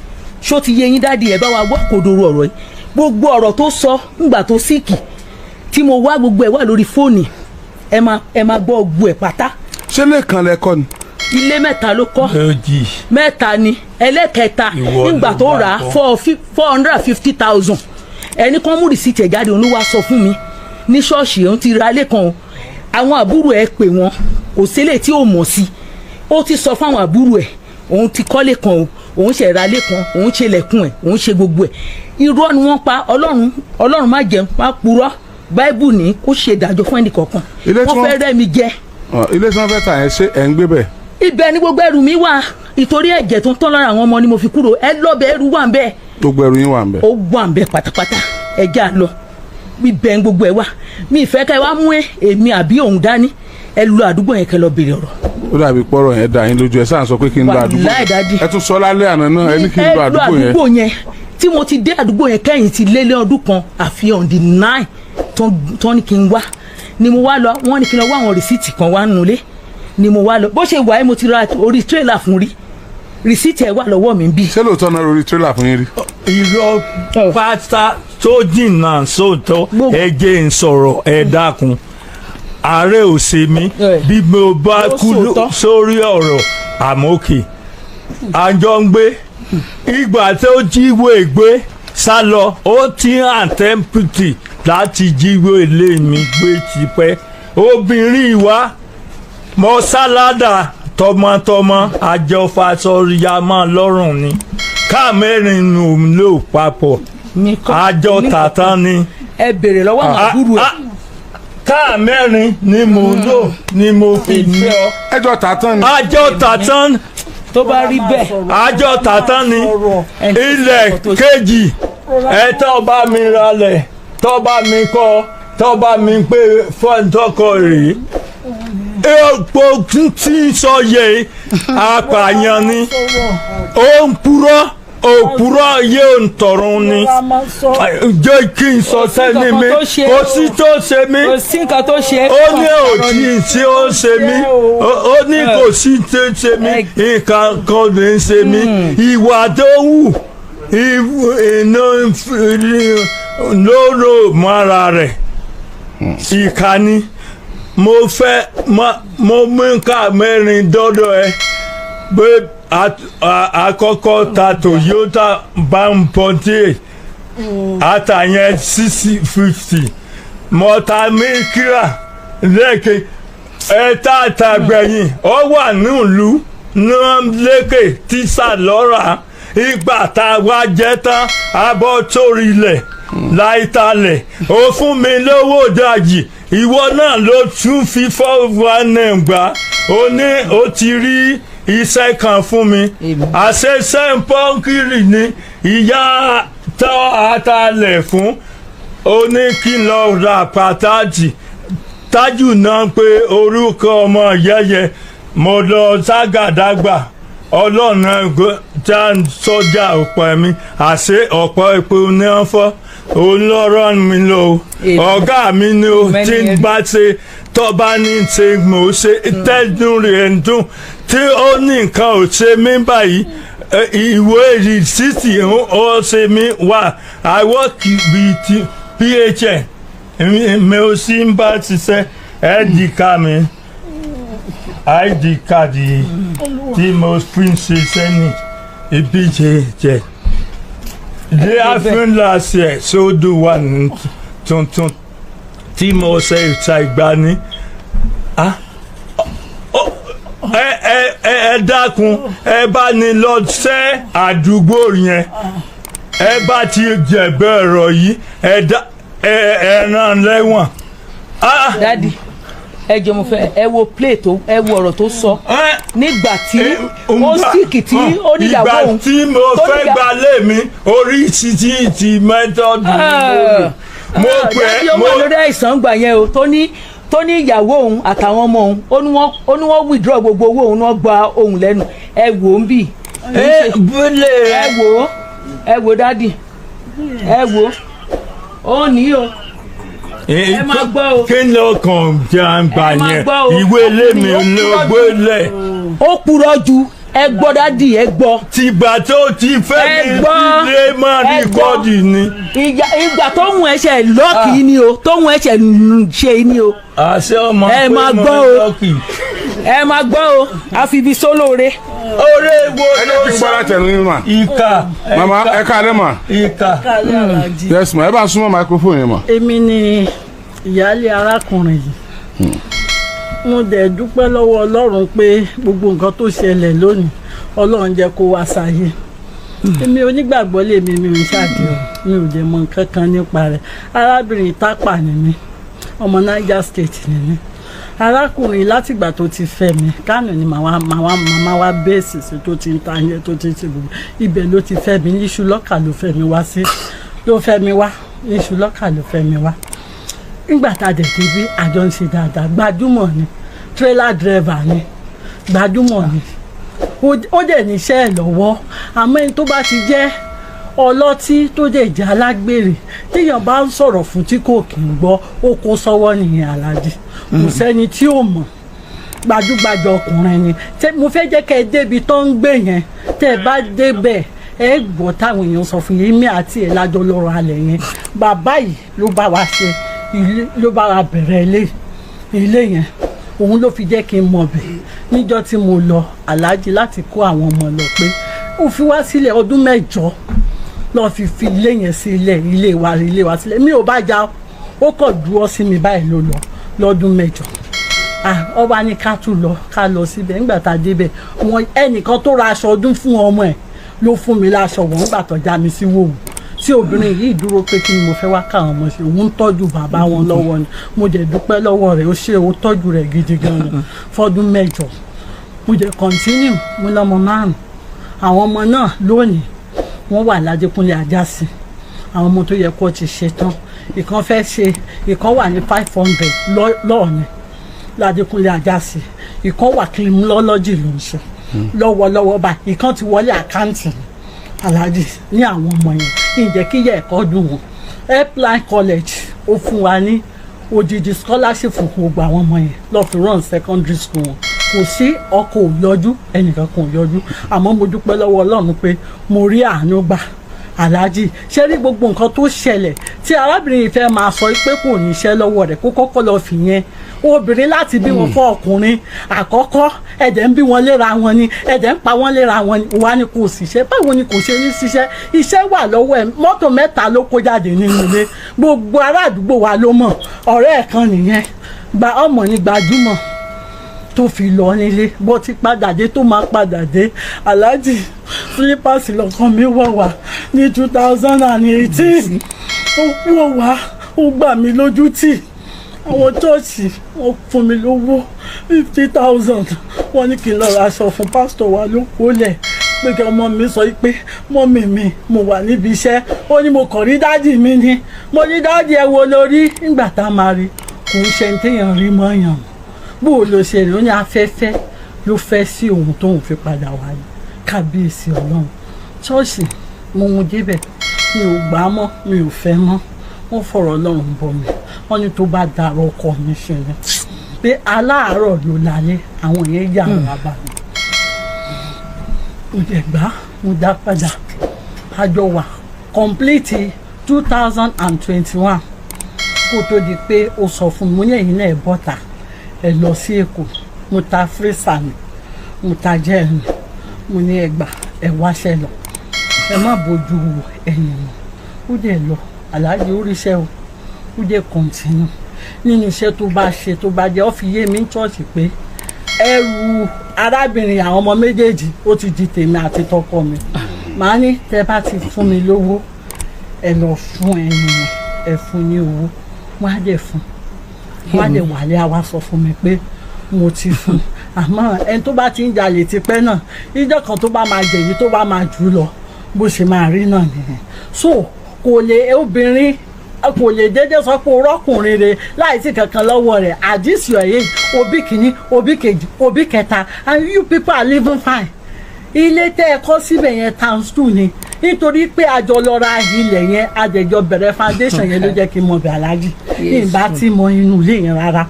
Ṣó ti yé yín, daddy? Ẹ bá wa gbọ́ kòdòrò ọ̀rọ̀ yìí. Gbogbo ọ̀rọ̀ tó sọ ńgbà tó sick tí mo wá, gbogbo ẹ̀ wà lórí fóònù. Ẹ máa gbọ́ gbogbo ẹ̀ pátá. Ṣé lẹ́ẹ̀kan lẹ́kọ́ ni. Ilé mẹ́ta ló kọ́. Méjì. Mẹ́ta ni. Ẹlẹ́kẹta Ìwọ nígbà ló tó bá rà á kọ́. 450,000. Ẹni kan mú receipt ẹ̀ jáde, òun ló wá sọ fún mi ní ṣọ́ọ̀ṣì òun ti ra ilé kan o. Àwọn àbúrò ẹ̀ pè wọ́n, kò sílẹ̀ tí ò mọ̀ sí. Ó ti sọ fún àwọn àbúrò ẹ̀ òun ti kọ́lé kan o, òun ṣe ra ilé kan, òun ṣe lẹ̀kùn ẹ̀, òun ṣe gbogbo ẹ̀. Irọ́ ni wọ́n pa. Ọlọ́run, Ọlọ́run má jẹun má purọ́. Báíbù ní kó ṣe ìdájọ́ fún ẹnì kọ̀ọ̀kan. Ilé tí wọ́n fẹ́ rẹ́ mi jẹ. Ọ, ilé tí wọ́n fẹ́ tà yẹn, ṣé ẹ̀ ń gbé bẹ̀? Ibẹ̀ ni gbogbo ẹrù mi wà. Ìtorí ẹ̀jẹ̀ tó ń tán lára àwọn ọmọ ni mo fi kúrò. Ẹ lọ́bẹ̀, ẹrù wà ń bẹ́ẹ̀. Gbogbo ẹrù yín wà ń bẹ̀. Ó wà ń bẹ pátápátá. Ẹ já lọ. Ibẹ̀ ń gbogbo ẹ̀ wà. Mi ìfẹ́ ká ẹ wá mú èmi àbí òun dání. Ẹ lọ àdúgbò yẹn, kẹ́ lọ béèrè ọ̀rọ̀. Ó dàbí pọ́rọ̀ yẹn dà yín lójú. Ẹ sáà sọ pé kí n lọ àdúgbò. Wàláì, daddy. Ẹ tún sọ lálẹ́ àná náà, ẹ ní kí n lọ Ẹ lọ àdúgbò yẹn. Àdúgbò yẹn tí mo ti dé àdúgbò yẹn kẹ́yìn ti lé lé ọdún kan, àfi on the 9 tó ní kí n wá ni mo wá lọ. Wọ́n ní kí n lọ wá àwọn receipt kan wá nulẹ̀ ni mo wá lọ. Bó ṣe wà ẹ́, mo ti ra orí tírélà fún rí, receipt ẹ̀ wà lọ́wọ́ mi bí. Ṣé lóòótọ́ náà lórí tírélà fún yín rí? Irọ́ pátá tó jìnnà sóòótọ́. Gbogbo- Ẹ jẹ́ n sọ̀rọ̀, ẹ dákun. Ààrẹ ò ṣe mí. Ẹ. Bí mo bá Ó kú sòótọ́. sórí ọ̀rọ̀ àmókè àjọ ń gbé, ìgbà tó jíwèé gbé sá lọ, ó ti àtẹ́mpìtì láti jíwèé ilé mi gbé tipẹ́. Obìnrin wa mọ sáládà tọmọtọmọ, àjọfàsọyàmọ lọ́rùn ni, ká mẹ́rin nù lò papọ̀. Mi kọ́- Àjọ ní tàtàn ni. Ẹ béèrè lọ́wọ́ àwọn àbúrò ẹ̀. Káà mẹ́rin ni mo lò ni mo fi fẹ́ ọ. Ẹjọ́ tààtàn ni. Àjọ tàtàn. Tó bá rí bẹ́ẹ̀. Àjọ tàtàn ni. Ilẹ̀ kejì ẹ, tó bá mi ralẹ̀, tó bá mi kọ́, tó bá mi pé fọ́ńtọ́kọ rèé, epo tí ń sọ yẹ, apààyàn ni, ó ń purọ́, òpùrọ́ yóò ń tọrun ni. Jẹ́ kí n sọ sẹ́ni mi, kò sí tó ṣe mí. Kò sí nǹkan tó ṣe. Ó ní òtí tí ó ṣe mí, ó ní kò sí tó ṣe mí, nǹkan kan lè ń ṣe mí. Ìwà tó wù iná lóró mọ́ra rẹ̀, ìkà ni. Mo fẹ́ mo mú ká mẹ́rin dọ́dọ̀ ẹ pé àkọ́kọ́ ta Toyota báńpọ̀tì àtàyẹn 650, mọ̀tà míkírà lẹ́kẹ̀ ẹ̀ta àtàgbẹ̀yìn, ó wà nílùú náà lékè tíṣà lọ́ra. Ìgbà tá a wá jẹ́ tán, abọ́ sórí ilẹ̀ láìtalẹ̀, ó fún mi lówó dajì. Ìwọ náà ló tún fi 419 gbà. Ó ní ó ti rí iṣẹ́ kan fún mi, àṣẹṣe pọ́ńkìrì ni ìyá tó àtàlẹ̀ fún. Ó ní kí n lọ ra pàtàkì tájù náà pé orúkọ ọmọ yẹyẹ. Mo lọ ságàdàgbà, ọlọ́run tá ń sọ́jà ọ̀pọ̀ mi, àṣé ọ̀pọ̀ epo ní wọ́n fọ́. Òun lọ́rọ̀ mi lò ó, ọ̀gá mi ni ó tí ń bá ṣe tọ́ba ní ṣe mò ń ṣe tẹ́dùn rẹ̀ ń dùn tí ó ní nǹkan ò ṣe mí báyìí. Ìwé rìsíìtì ó ṣe mí wà. I work with PHN, mi ò sí ń bá ṣiṣẹ́. ID card mi, ID card yìí tí mo fi ń ṣiṣẹ́ ní ibi jẹ ilé àfúnláṣẹ sódù wà ní tuntun tí mo ṣe ìta ìgbani. Ẹ dákun, ẹ bá ní lọ sẹ́ àdúgbò yẹn. Ẹ bá ti jẹ̀bẹ̀ ọ̀rọ̀ yìí, ẹ dá ẹ rán lẹ́wọ̀n. Daddy, ẹ jọ̀ọ́, mo fẹ́ ẹ wo play tó, ẹ wo ọ̀rọ̀ tó sọ nígbà tí ó sick, tí ó níyàwó òun. Ìgbà tí mo fẹ́ gba lé mi, oríṣiríṣi method ni mo lò. Mo pẹ́ Daddy, ó mo wà lórí àìsàn gbà yẹn o, tó ní ìyàwó òun àtàwọn ọmọ òun, ó ní wọ́n withdraw gbogbo owó òun, wọ́n gba òun lẹ́nu. Ẹ wò ó ń bì. Ẹ bílẹ̀. Ẹ wò ó, ẹ wò ó daddy, ẹ wò ó, ó ní o, ẹ máa gbọ́ o. Kí ló kàn jàǹgbà Ẹ máa yẹn? gbọ́ o. Ìwé ilé mi ló gbé lẹ̀. Ó purọ́ ju. Ẹ gbọ́ daddy, ẹ gbọ́. Tìgbà tó ti fẹ́ Ẹ mi gbọ́. ilé máa Ẹ gbọ́. record ni. Ìgbà tó ń ẹsẹ̀ lucky ni o, tó ń ẹsẹ̀ ṣe ni o. Àṣẹ ọmọ Ẹ pé máa mo gbọ́ o. lucky. Ẹ máa gbọ́ o, àfi ibi sólóore. Oore wo Ẹ ló jẹ́ kí n gbọ́ láti ẹnu yín mà. Ìkà. Màmá, ẹ káalẹ́ mà. Ìkà. Yes ma, ẹ bá súnmọ́ microphone yẹn mà. Èmi ni ìyáálé arákùnrin yìí. Mo dẹ̀ dúpẹ́ lọ́wọ́ Ọlọ́run pé gbogbo nǹkan tó ṣẹlẹ̀ lónìí, Ọlọ́run jẹ́ kó wá sáyé. Èmi onígbàgbọ́ lèmi, mi ò ń ṣàdé o, mi ò dẹ̀ mọ nǹkan kan nípa rẹ̀. Arábìnrin Tápà ni mí, ọmọ Niger State ni mí. Arákùnrin, látìgbà tó ti fẹ́ mi, Kánò ni màmá wa bẹ́ẹ̀sì sí, tó ti ń ta yẹn, tó ti ń ṣe gbogbo ibẹ̀ ló ti fẹ́ mi. Níṣu lọ́kà ló fẹ́ mi wá sí, ló fẹ́ mi wá níṣu lọ́kà ló fẹ́ mi wá. Nígbà tá a dẹ̀ débi, àjọ ń ṣe dáadáa. Gbajúmọ̀ ni, trailer driver ni, gbajúmọ̀ ni. Ó dẹ̀ níṣẹ́ ẹ̀ lọ́wọ́. Àmọ́ ẹni tó bá ti jẹ́ ọlọ́tí, tó dẹ̀ jẹ́ alágbèrè, téèyàn bá ń sọ̀rọ̀ fún tí kò kì í gbọ́, ó kó sọ́wọ́ nìyẹn. Aláàjì, kò sẹ́ni tí ò mọ̀, gbajúgbajà ọkùnrin ni. Mo fẹ́ jẹ́ kẹ́ ẹ débi tó ń gbé yẹn. Tẹ́ ẹ bá débẹ̀, ẹ gbọ́ táwọn èèyàn sọ fún yín. Mí àti ẹ̀ lájọ lọ́rọ̀ alẹ̀ yẹn. Bàbá yìí ló bá wa ṣe ilé, ló bá wa bẹ̀rẹ̀ ilé yẹn. Òun ló fi jẹ́ kí n mọ̀ bẹ̀ níjọ́ tí mo lọ, aláàjì, láti kó àwọn ọmọ lọ, pé ó fi wá sílẹ̀ ọdún 8 lọ́ọ́ fi ilé yẹn sílẹ̀, ilé wa sílẹ̀. Mi ò bá já, ó kọ̀ dúró sí mi báyìí ló lọ lọ́dún 8. Ah, ọba ní ká tún lọ, ká lọ síbẹ̀. Nígbà tá a débẹ̀, wọn ẹnìkan tó ra aṣọ ọdún fún ọmọ ẹ̀ ló fún mi láṣọ wọn. Nígbà tó já mi sí wòwò tí obìnrin yìí dúró pé kí ni mo fẹ́ wá káwọn ọmọ ṣe, òun ń tọ́jú bàbá wọn lọ́wọ́ ni. Mo dẹ̀ dúpẹ́ lọ́wọ́ rẹ̀, ó ṣe, ó tọ́jú rẹ̀ gidi gan ni fọ́dún 8. Mo dẹ̀ continue, mo lọ́mọ márùn. Àwọn ọmọ náà lónìí, wọ́n wà ládékúnlé Àjàsìn. Àwọn ọmọ tó yẹ kó ti ṣe tán, ìkan fẹ́ ṣe, ìkan wà ní 500 lọ́ọ̀ni ládékúnlé Àjàsìn, ìkan wà criminology ló ń ṣe lọ́wọ́lọ́wọ́ báyìí, ìkan ti wọlé accounting. Aláàjì, ní àwọn ọmọ yẹn, ǹjẹ́ kí yẹ ẹ̀kọ́ dùn wọ́n. Airplan College ó fún wa ní odidi scholarship fún gbogbo àwọn ọmọ yẹn lọ́ọ́ fi run secondary school wọn. Kò sí ọkọ̀ ò yọjú, ẹnìkan kan ò yọjú. Àmọ́ mo dúpẹ́ lọ́wọ́ Ọlọ́run pé mo rí àánú gbà. Aláàjì, ṣé rí gbogbo nǹkan tó ṣẹlẹ̀ tí arábìnrin yìí fẹ́ máa sọ pé kò níṣẹ́ lọ́wọ́ rẹ̀, kó kọ́kọ́ lọ fìyẹn obìnrin láti bí wọn fún ọkùnrin àkọ́kọ́, ẹ̀dẹ̀ ń bí wọn léra wọn ni, ẹ̀dẹ̀ ń pa wọ́n léra wọn ni, wà ní kò síṣẹ́. Báwo ni kò ṣe ní ṣiṣẹ́? Iṣẹ́ wà lọ́wọ́ ẹ̀. Mọ́tò mẹ́ta ló kó jáde nínú ilé. Gbogbo ará àdúgbò wa ló mọ̀. Ọ̀rẹ́ ẹ̀ kan nìyẹn, gba ọmọ ní gbajúmọ̀ tó fi lọ nílé. Bó ti padà dé, tó máa padà dé, aláàjì, slippers lọ́kàn mi wọ̀ wá ní 2018. Ó wọ̀ wá, ó gbà mí lójú tì. Àwọn chọ́ọ̀chì wọ́n fún mi lówó 50,000. Wọ́n ní kí n lọ ra aṣọ fún pásítọ̀ wa ló kólẹ̀, pé kí ọmọ mi sọ pé mummy mi, mo wà níbi iṣẹ́. Ó ní mo kàn rí daddy mi ni. Mo ní, "Daddy ẹ wo lórí?" Nígbà tá a máa rí, kò ń ṣe ní téèyàn rí mọ́yàn. Bó o lọ ṣe rí? Ó ní afẹ́fẹ́ ló fẹ́ sí òun tóun fi padà wá ní. Kábíyèsí Ọlọ́run. Ṣọ́ọ̀ṣì mo mú débẹ̀, mi ò gbà á mọ́, mi ò fẹ́ mọ́. Wọ́n fọ̀rọ̀ Ọlọ́run bọ̀ mí. Wọ́n ní tó bá dàrọ̀ ọkọ mi ṣe ni pé aláàárọ̀ ló lálẹ́. Àwọn yẹn yà wá bá mi, mo dẹ̀ gbà, mo dá padà. Àjọ wà complete 2021 kó tó di pé ó sọ fún mi. Mo ní ẹ̀yin náà ẹ̀ bọ́ta, ẹ lọ sí Èkó. Mo ta freezer mi, mo ta jẹ́ mi. Mo ní ẹ gbà, ẹ wáṣẹ́ lọ, ẹ má bójú wo ẹ̀yìn mọ́. Ó dẹ̀ lọ, aláàjì, oríṣẹ́ o. Ó dẹ̀ continue nínú iṣẹ́ tó bá ṣe, tó bá jẹ́. Ó fi yé mi ní ṣọ́ọ̀ṣì pé ẹrù arábìnrin, àwọn ọmọ méjèèjì, ó ti di tèmi àti tọkọ mi. Màá ní tẹ bá ti fún mi lówó, ẹ lọ fún ẹni yẹn, ẹ fún ní owó. Wọ́n á dẹ̀ fún, wọ́n á dẹ̀ wálé, á wá sọ fún mi pé mo ti fún. Àmọ́ ẹni tó bá ti ń jalè tipẹ́ náà, ìjọ kan tó bá máa jẹ̀yí, tó bá máa jù lọ, bó ṣe máa rí náà nìyẹn. So kò lè, obìnrin kò lè dédé sọ pé orọ́kùnrin rẹ̀ láì sí kankan lọ́wọ́ rẹ̀. At this your age, òbí kìíní, òbí kejì, òbí kẹta, and you people are living fine. Ilé tẹ́ ẹ kọ́ síbẹ̀ yẹn times two ni, nítorí pé àjọ lọ ra ilẹ̀ yẹn, àjẹjọ bẹ̀rẹ̀ foundation yẹn ló jẹ́ kí n mọ̀ bẹ̀. Aláàjì, ìbá tí mọ inú ilé yẹn rárá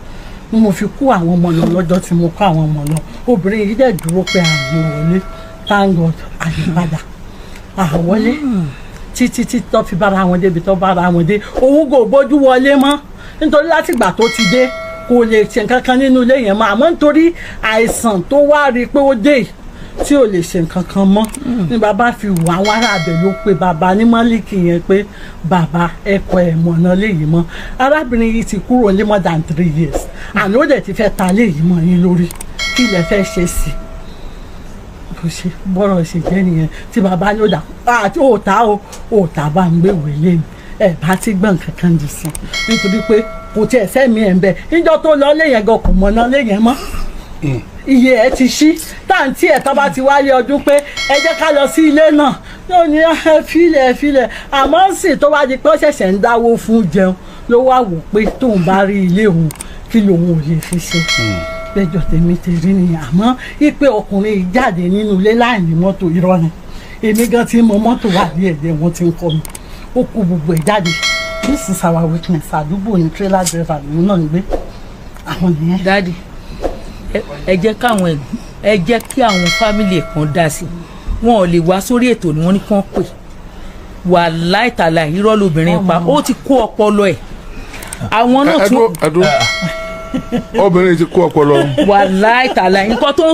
ni mo fi kó àwọn ọmọ lọ. Lọ́jọ́ tí mo kó àwọn ọmọ lọ, obìnrin yìí dẹ̀ dúró pé àwọn wọlé. Thank God, àyípadà àwọlé títí tí tó fi bára wọn débi tó bára wọn dé. Òun kò bójú wọlé mọ́, nítorí látìgbà tó ti dé, kò lè ṣe nǹkan kan nínú ilé yẹn mọ́. Àmọ́ nítorí àìsàn tó wá rí i pé ó dé tí ò lè ṣe nǹkan kan mọ́ ní bàbá fi wà àwọn ará abẹ ló pé bàbá ní mọ́líkì yẹn pé bàbá ẹ̀kọ́ ẹ̀ mọ̀nà léyìí mọ́. Arábìnrin yìí ti kúrò ní more than 3 years, àná ó dẹ̀ ti fẹ́ ta léyìí mọ́ yín lórí. Kí lẹ fẹ́ ṣe sí i? Bó ṣe bọ́rọ̀ ṣe jẹ́ nìyẹn tí bàbá ní ó dà àti òòtá o, òòtá bá ń gbé wèlé mi, ẹ̀ bá ti gbọ̀n kankan jù sí, nítorí pé kò tiẹ̀ sẹ́mi ẹ̀ ń bẹ. Níjọ́ tó lọ léyìn gan, kò mọ̀nà léyìn mọ́. Iye ẹ ti ṣí táǹtí ẹ̀ tó bá ti wáyé ọdún pé ẹ jẹ́ ká lọ sí ilé náà, yóò ní ẹ filẹ̀, ẹ filẹ̀. Àmọ́ sì tó wá di pé ó ṣẹ̀ṣẹ̀ ń dáwó fún jẹun. Ló wá wò pé tóun bá rí ilé òun, kí lòun ò lè fi ṣe. Lẹ́jọ́ tèmi ti rí ni, àmọ́ ipe ọkùnrin yìí jáde nínú ilé láì ní mọ́tò, irọ́ ni. Èmi gan ti mọ mọ́tò wà ní ẹ̀jẹ̀ wọn ti ń kọ́ mi. Ó kó gbogbo ẹ̀ jáde. This is our witness. Àdúgbò ní, trailer driver lòun náà ń gbé, àwọn nìyẹn. Daddy, ẹ jẹ́ káwọn ẹ jẹ́ kí àwọn family ẹ̀ kan dá sí. Wọn ò lè wá sórí ètò ni wọ́n ní kán pè wà láìtàlà. Irọ́ lobìnrin pa, ó ti kó ọpọlọ ẹ̀, àwọn náà tún. Ẹdún, obìnrin ti kó ọpọlọ. Wà láìtàlà, nǹkan tó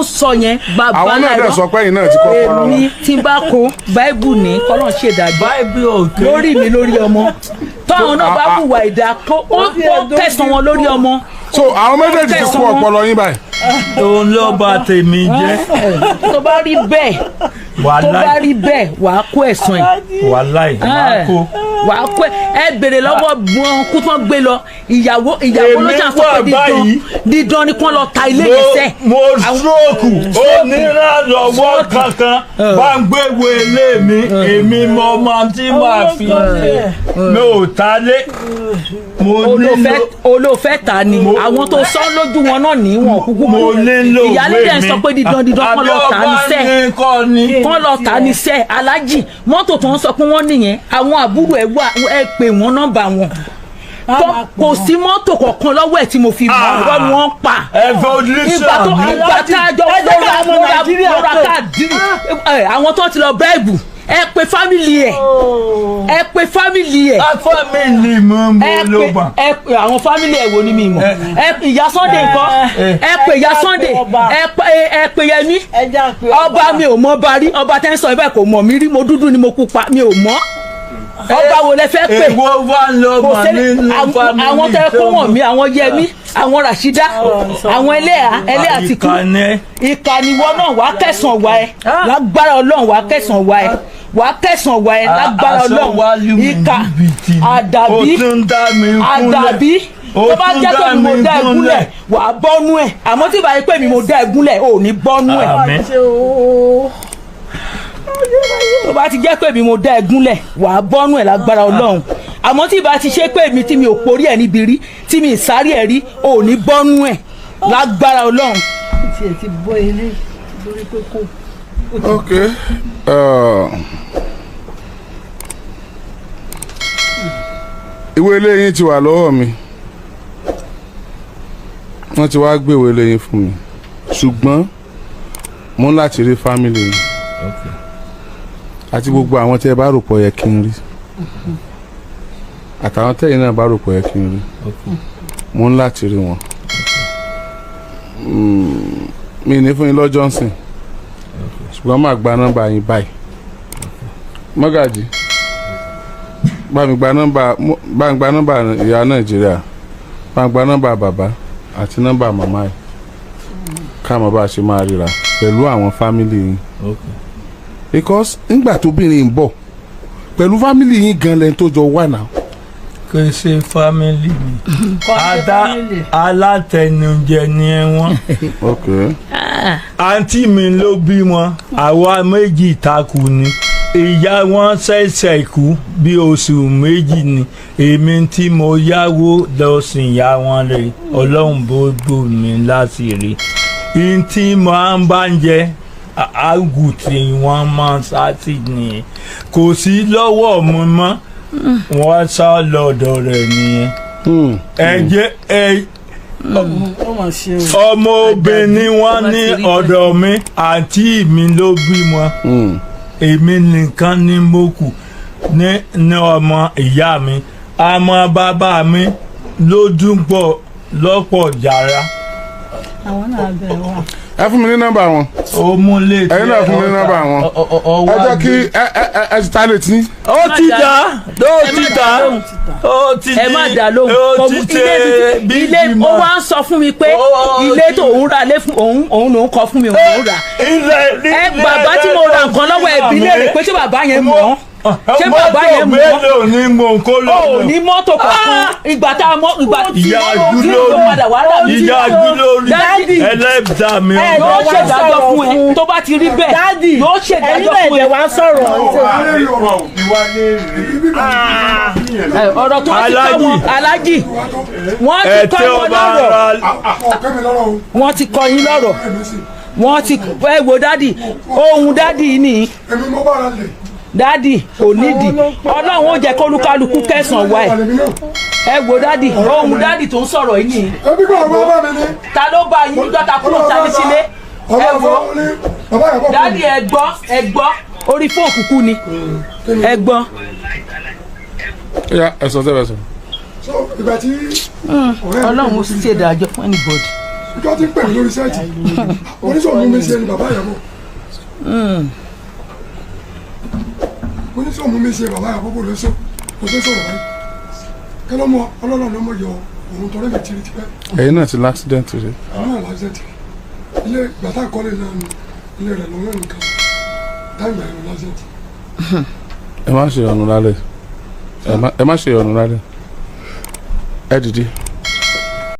ń sọ yẹn, bàbá. Àwọn náà dẹ̀ sọ pé ẹ̀yin náà ti kó ọpọlọ. Èmi tí n bá kó báíbù ní kọ́lọ́n ṣèdájọ́ Báìbù òkè. lórí mi, lórí ọmọ. Táwọn náà bá hùwà ìdá, kó ó kẹsàn wọn lórí ọmọ. So àwọn méjèèjì ti kó ọpọlọ yín báyìí. Òun ló bà tèmi jẹ́. Tó bá rí bẹ́ẹ̀, tó bá Wàláì. rí bẹ́ẹ̀, wàá kó ẹ̀san ẹ̀. Wàláì, máa kó. Wàá kó ẹ béèrè lọ́wọ́ wọn kó tán gbé lọ. Ìyàwó ló Èmi ṣàṣọ pé wà dídán báyìí. dídán ni kán lọ ta ilé yẹn sẹ́. Mo stroke, onírànlọ́wọ́ kankan bá ń gbéwò ilé mi. Èmi mo máa tí máa fi ṣe, mi ò ta lé mo nílò. Olóòfẹ́ ta ni àwọn tó sọ lójú wọn náà ní wọn kúkú. Mo nílò Ìyálé ìwé dẹ̀ mi. sọ pé dídán dídán kán lọ ta ní sẹ́. Àbí ọba ní kọ́ ni. Kán lọ ta ní sẹ́. Alájì, mọ́tò tó ń sọ pé wọ́n nìyẹn, àwọn àbúrò ẹ̀ wà, ẹ pè wọ́n, nọ́mbà wọn kò sí mọ́tò kọ̀ọ̀kan lọ́wọ́ ẹ̀ tí mo fi mọ̀ ọ́ ni wọ́n pa. Evolution. Ìgbà tó ìgbà tá a jọ Ẹ jẹ́ ká ọmọ lóra Nàìjíríà lóra pè. káàdì ẹ, àwọn tó ti lọ bẹ́ẹ̀bù, ẹ pe family ẹ, ẹ pe family ẹ. Family mi mo Ẹ ló pe bà. Ẹ pe àwọn family ẹ wo ni mi mọ̀. Ẹ pe ìyá Sunday ńkọ́? Ẹ pe ìyá Sunday, ẹ pe Yẹmí ọba. Mi ò mọ ọba rí. Ọba tẹ́ ń sọ ibẹ̀ kò mọ̀ mí rí. Mo dúdú ni, mo pupa, mi ò mọ̀. Ọba wo lẹ fẹ́ pè? Èwo wà ló Kò mà sẹ́ni nínú family àwọn tẹ́ kó tó wọ̀n mí, àwọn Yẹmí, àwọn Rashida, àwọn ẹlẹ́à ti kú. Ìkànnì. Ìkànnì wọn náà wàá kẹsàn-án wa ẹ lágbára Ọlọ́run, wàá kẹsàn-án wa ẹ, wàá kẹsàn-án wa ẹ lágbára Aṣọ Ọlọ́run. wa lù mí Ìkà jìbìtì. àdàbí Ó tún dá mi kúnlẹ̀. àdàbí Ó tó bá tún jẹ́ dá pé mi mo mi dá ẹ gúnlẹ̀, gúnlẹ̀. wàá bọ́nú ẹ̀. Àmọ́ tí ìbá yẹ pé mi mo dá ẹ gúnlẹ̀, ò ní bọ́nú ẹ̀. Àmín. Tó bá ti jẹ́ pé mi mo dá ẹ gúnlẹ̀, wàá bọ́nú ẹ̀ lágbára Ọlọ́run. Àmọ́ tí ìbá ti ṣe pé mi tí mi ò porí ẹ̀ níbi rí, tí mi ì sáré ẹ̀ rí, ò ní bọ́nú ẹ̀ lágbára Ọlọ́run. Tiẹ̀ ti bọ́ ilé lórí pé kò. Ok, ìwé ilé yín ti wà lọ́wọ́ mi. Wọ́n ti wá gbé ìwé ilé yín fún mi, ṣùgbọ́n mo ń láti rí family yín àti gbogbo àwọn tí ẹ bá rò pọ̀ yẹ kí n rí, àtàwọn tẹ́yìn náà bá rò pọ̀ yẹ kí n rí. Mo ń láti rí wọn. Mi ní fún yín lọ́jọ́ ńsìn, ṣùgbọ́n máa gba nọ́mbà yín báyìí. Mọ́gàjì, bá mi gba nọ́mbà, bá mi gba nọ́mbà ìyá Nàìjíríà, bá mi gba nọ́mbà bàbá àti nọ́mbà màmá yìí, ká mọ̀ bá a ṣe máa ríra pẹ̀lú àwọn family yín, because nígbà tóbìnrin ń bọ̀ pẹ̀lú family yín gan lẹ́ni tó jọ wà náà. Kì í ṣe family mi. Ada alátẹnujẹ ni wọ́n. Ok. Àǹtí mi ló bí wọn, àwa méjì takù ni. Ìyá wọn ṣẹ̀ṣẹ̀ kú bí oṣù 2 ni. Èmi tí mo yáwó lọ sìn ìyá wọn rè, Ọlọ́run bó bò mí láti rí n tí mo ń bá ń jẹ àgù tí wọ́n máa ń sá sí nìyẹn. Kò sí lọ́wọ́ mi mọ́, wọ́n sá lọ́dọ̀ rẹ̀ nìyẹn. Ẹ jẹ́ ẹ Ó mà ṣe o. ọmọ obìnrin wọn ní ọ̀dọ̀ mi, àǹtí mi ló bí wọn. Èmi nìkan ni mo kù ní ọmọ ìyá mi, àmọ́ bàbá mi ló dúpọ̀ lọ́pọ̀ yàrá. Àwọn náà bẹ̀ wá. Ẹ fún mi ní nọ́mbà wọn. Ó mú létí. Ẹ̀yin náà fún mi ní nọ́mbà wọn. Ẹ jẹ́ kí ẹ ti ta létí. Ó ti dá, ó ti dá, ó ti Ẹ má dá lóhùn. ó Kò ti mú ṣe ilé bí ilé ó wá ń sọ fún mi pé ilé tó òun ra lé fún òun, òun lòún kọ fún mi, òun lòún rà. Ilé Ẹ bàbá tí mo ra nǹkan lọ́wọ́ ẹbí léèrè pé ṣé bàbá yẹn mọ̀ ọ́. Ṣé bàbá yẹn mú mọ́tò mélòó ni mò ń kó lọ. O ní mọ́tò kankan ìgbà tá a mọ ìgbà tí Ìyá tí ó padà wá rà mí. Ìyá Júlórí Dádì. ẹlẹ́dàá mi. Yóò ṣèdájọ́ fún ẹ tó bá ti rí bẹ́ẹ̀. Dádì, yóò ẹ̀yin ṣèdájọ́ náà fún ẹ. ẹ̀dẹ̀ wá sọ̀rọ̀. Ọ̀rọ̀ tó ti kọ́ wọn alájì, wọ́n ti kọ́ wọn lọ́rọ̀, wọ́n ti kọ́ yín lọ́rọ̀, wọ́n ti ẹ wo dádì, ohun dádì ni dádì kò nídìí. Ọlọ́run ó jẹ́ kólúkálukú kẹsàn-án wa ẹ̀. Ẹ wo dádì, ohun dádì tó ń sọ̀rọ̀ yìí ni. Ta ló bá yín níjọ́ ta kúrò tàbí sílé? Ẹ wo dádì, ẹ gbọ́, ẹ gbọ́, orí fóònù kúkú ni, ẹ gbọ́. Ó yá, ẹ sọ sẹ́fẹ̀ sọ. Ìgbà tí Ọlọ́run ó ṣèdájọ́ fún anybody. Ìjọ tí ń pè mí lórí sẹ́ẹ̀tì oníṣòwò mi ṣe ni bàbá ìyàbọ̀, oníṣòwò mi ṣe bàbá ìyàbọ̀, kò lè sọ, kò ṣe sọ̀rọ̀ báyìí. Kí ló mọ ọlọ́run ló mọ yọ òun tọrẹ mi tiri tipẹ́. Ẹ̀yin náà ti l'accident rí? Àwọn náà l'accident ilé gbàtà kọ́lé náà ni ilé rẹ̀ lọ́wọ́ nìkan táìgbà yẹn l'accident. Ẹ má ṣe ọ̀nù lálẹ́, ẹ má ṣe ọ̀nù lálẹ́, ẹ dìde.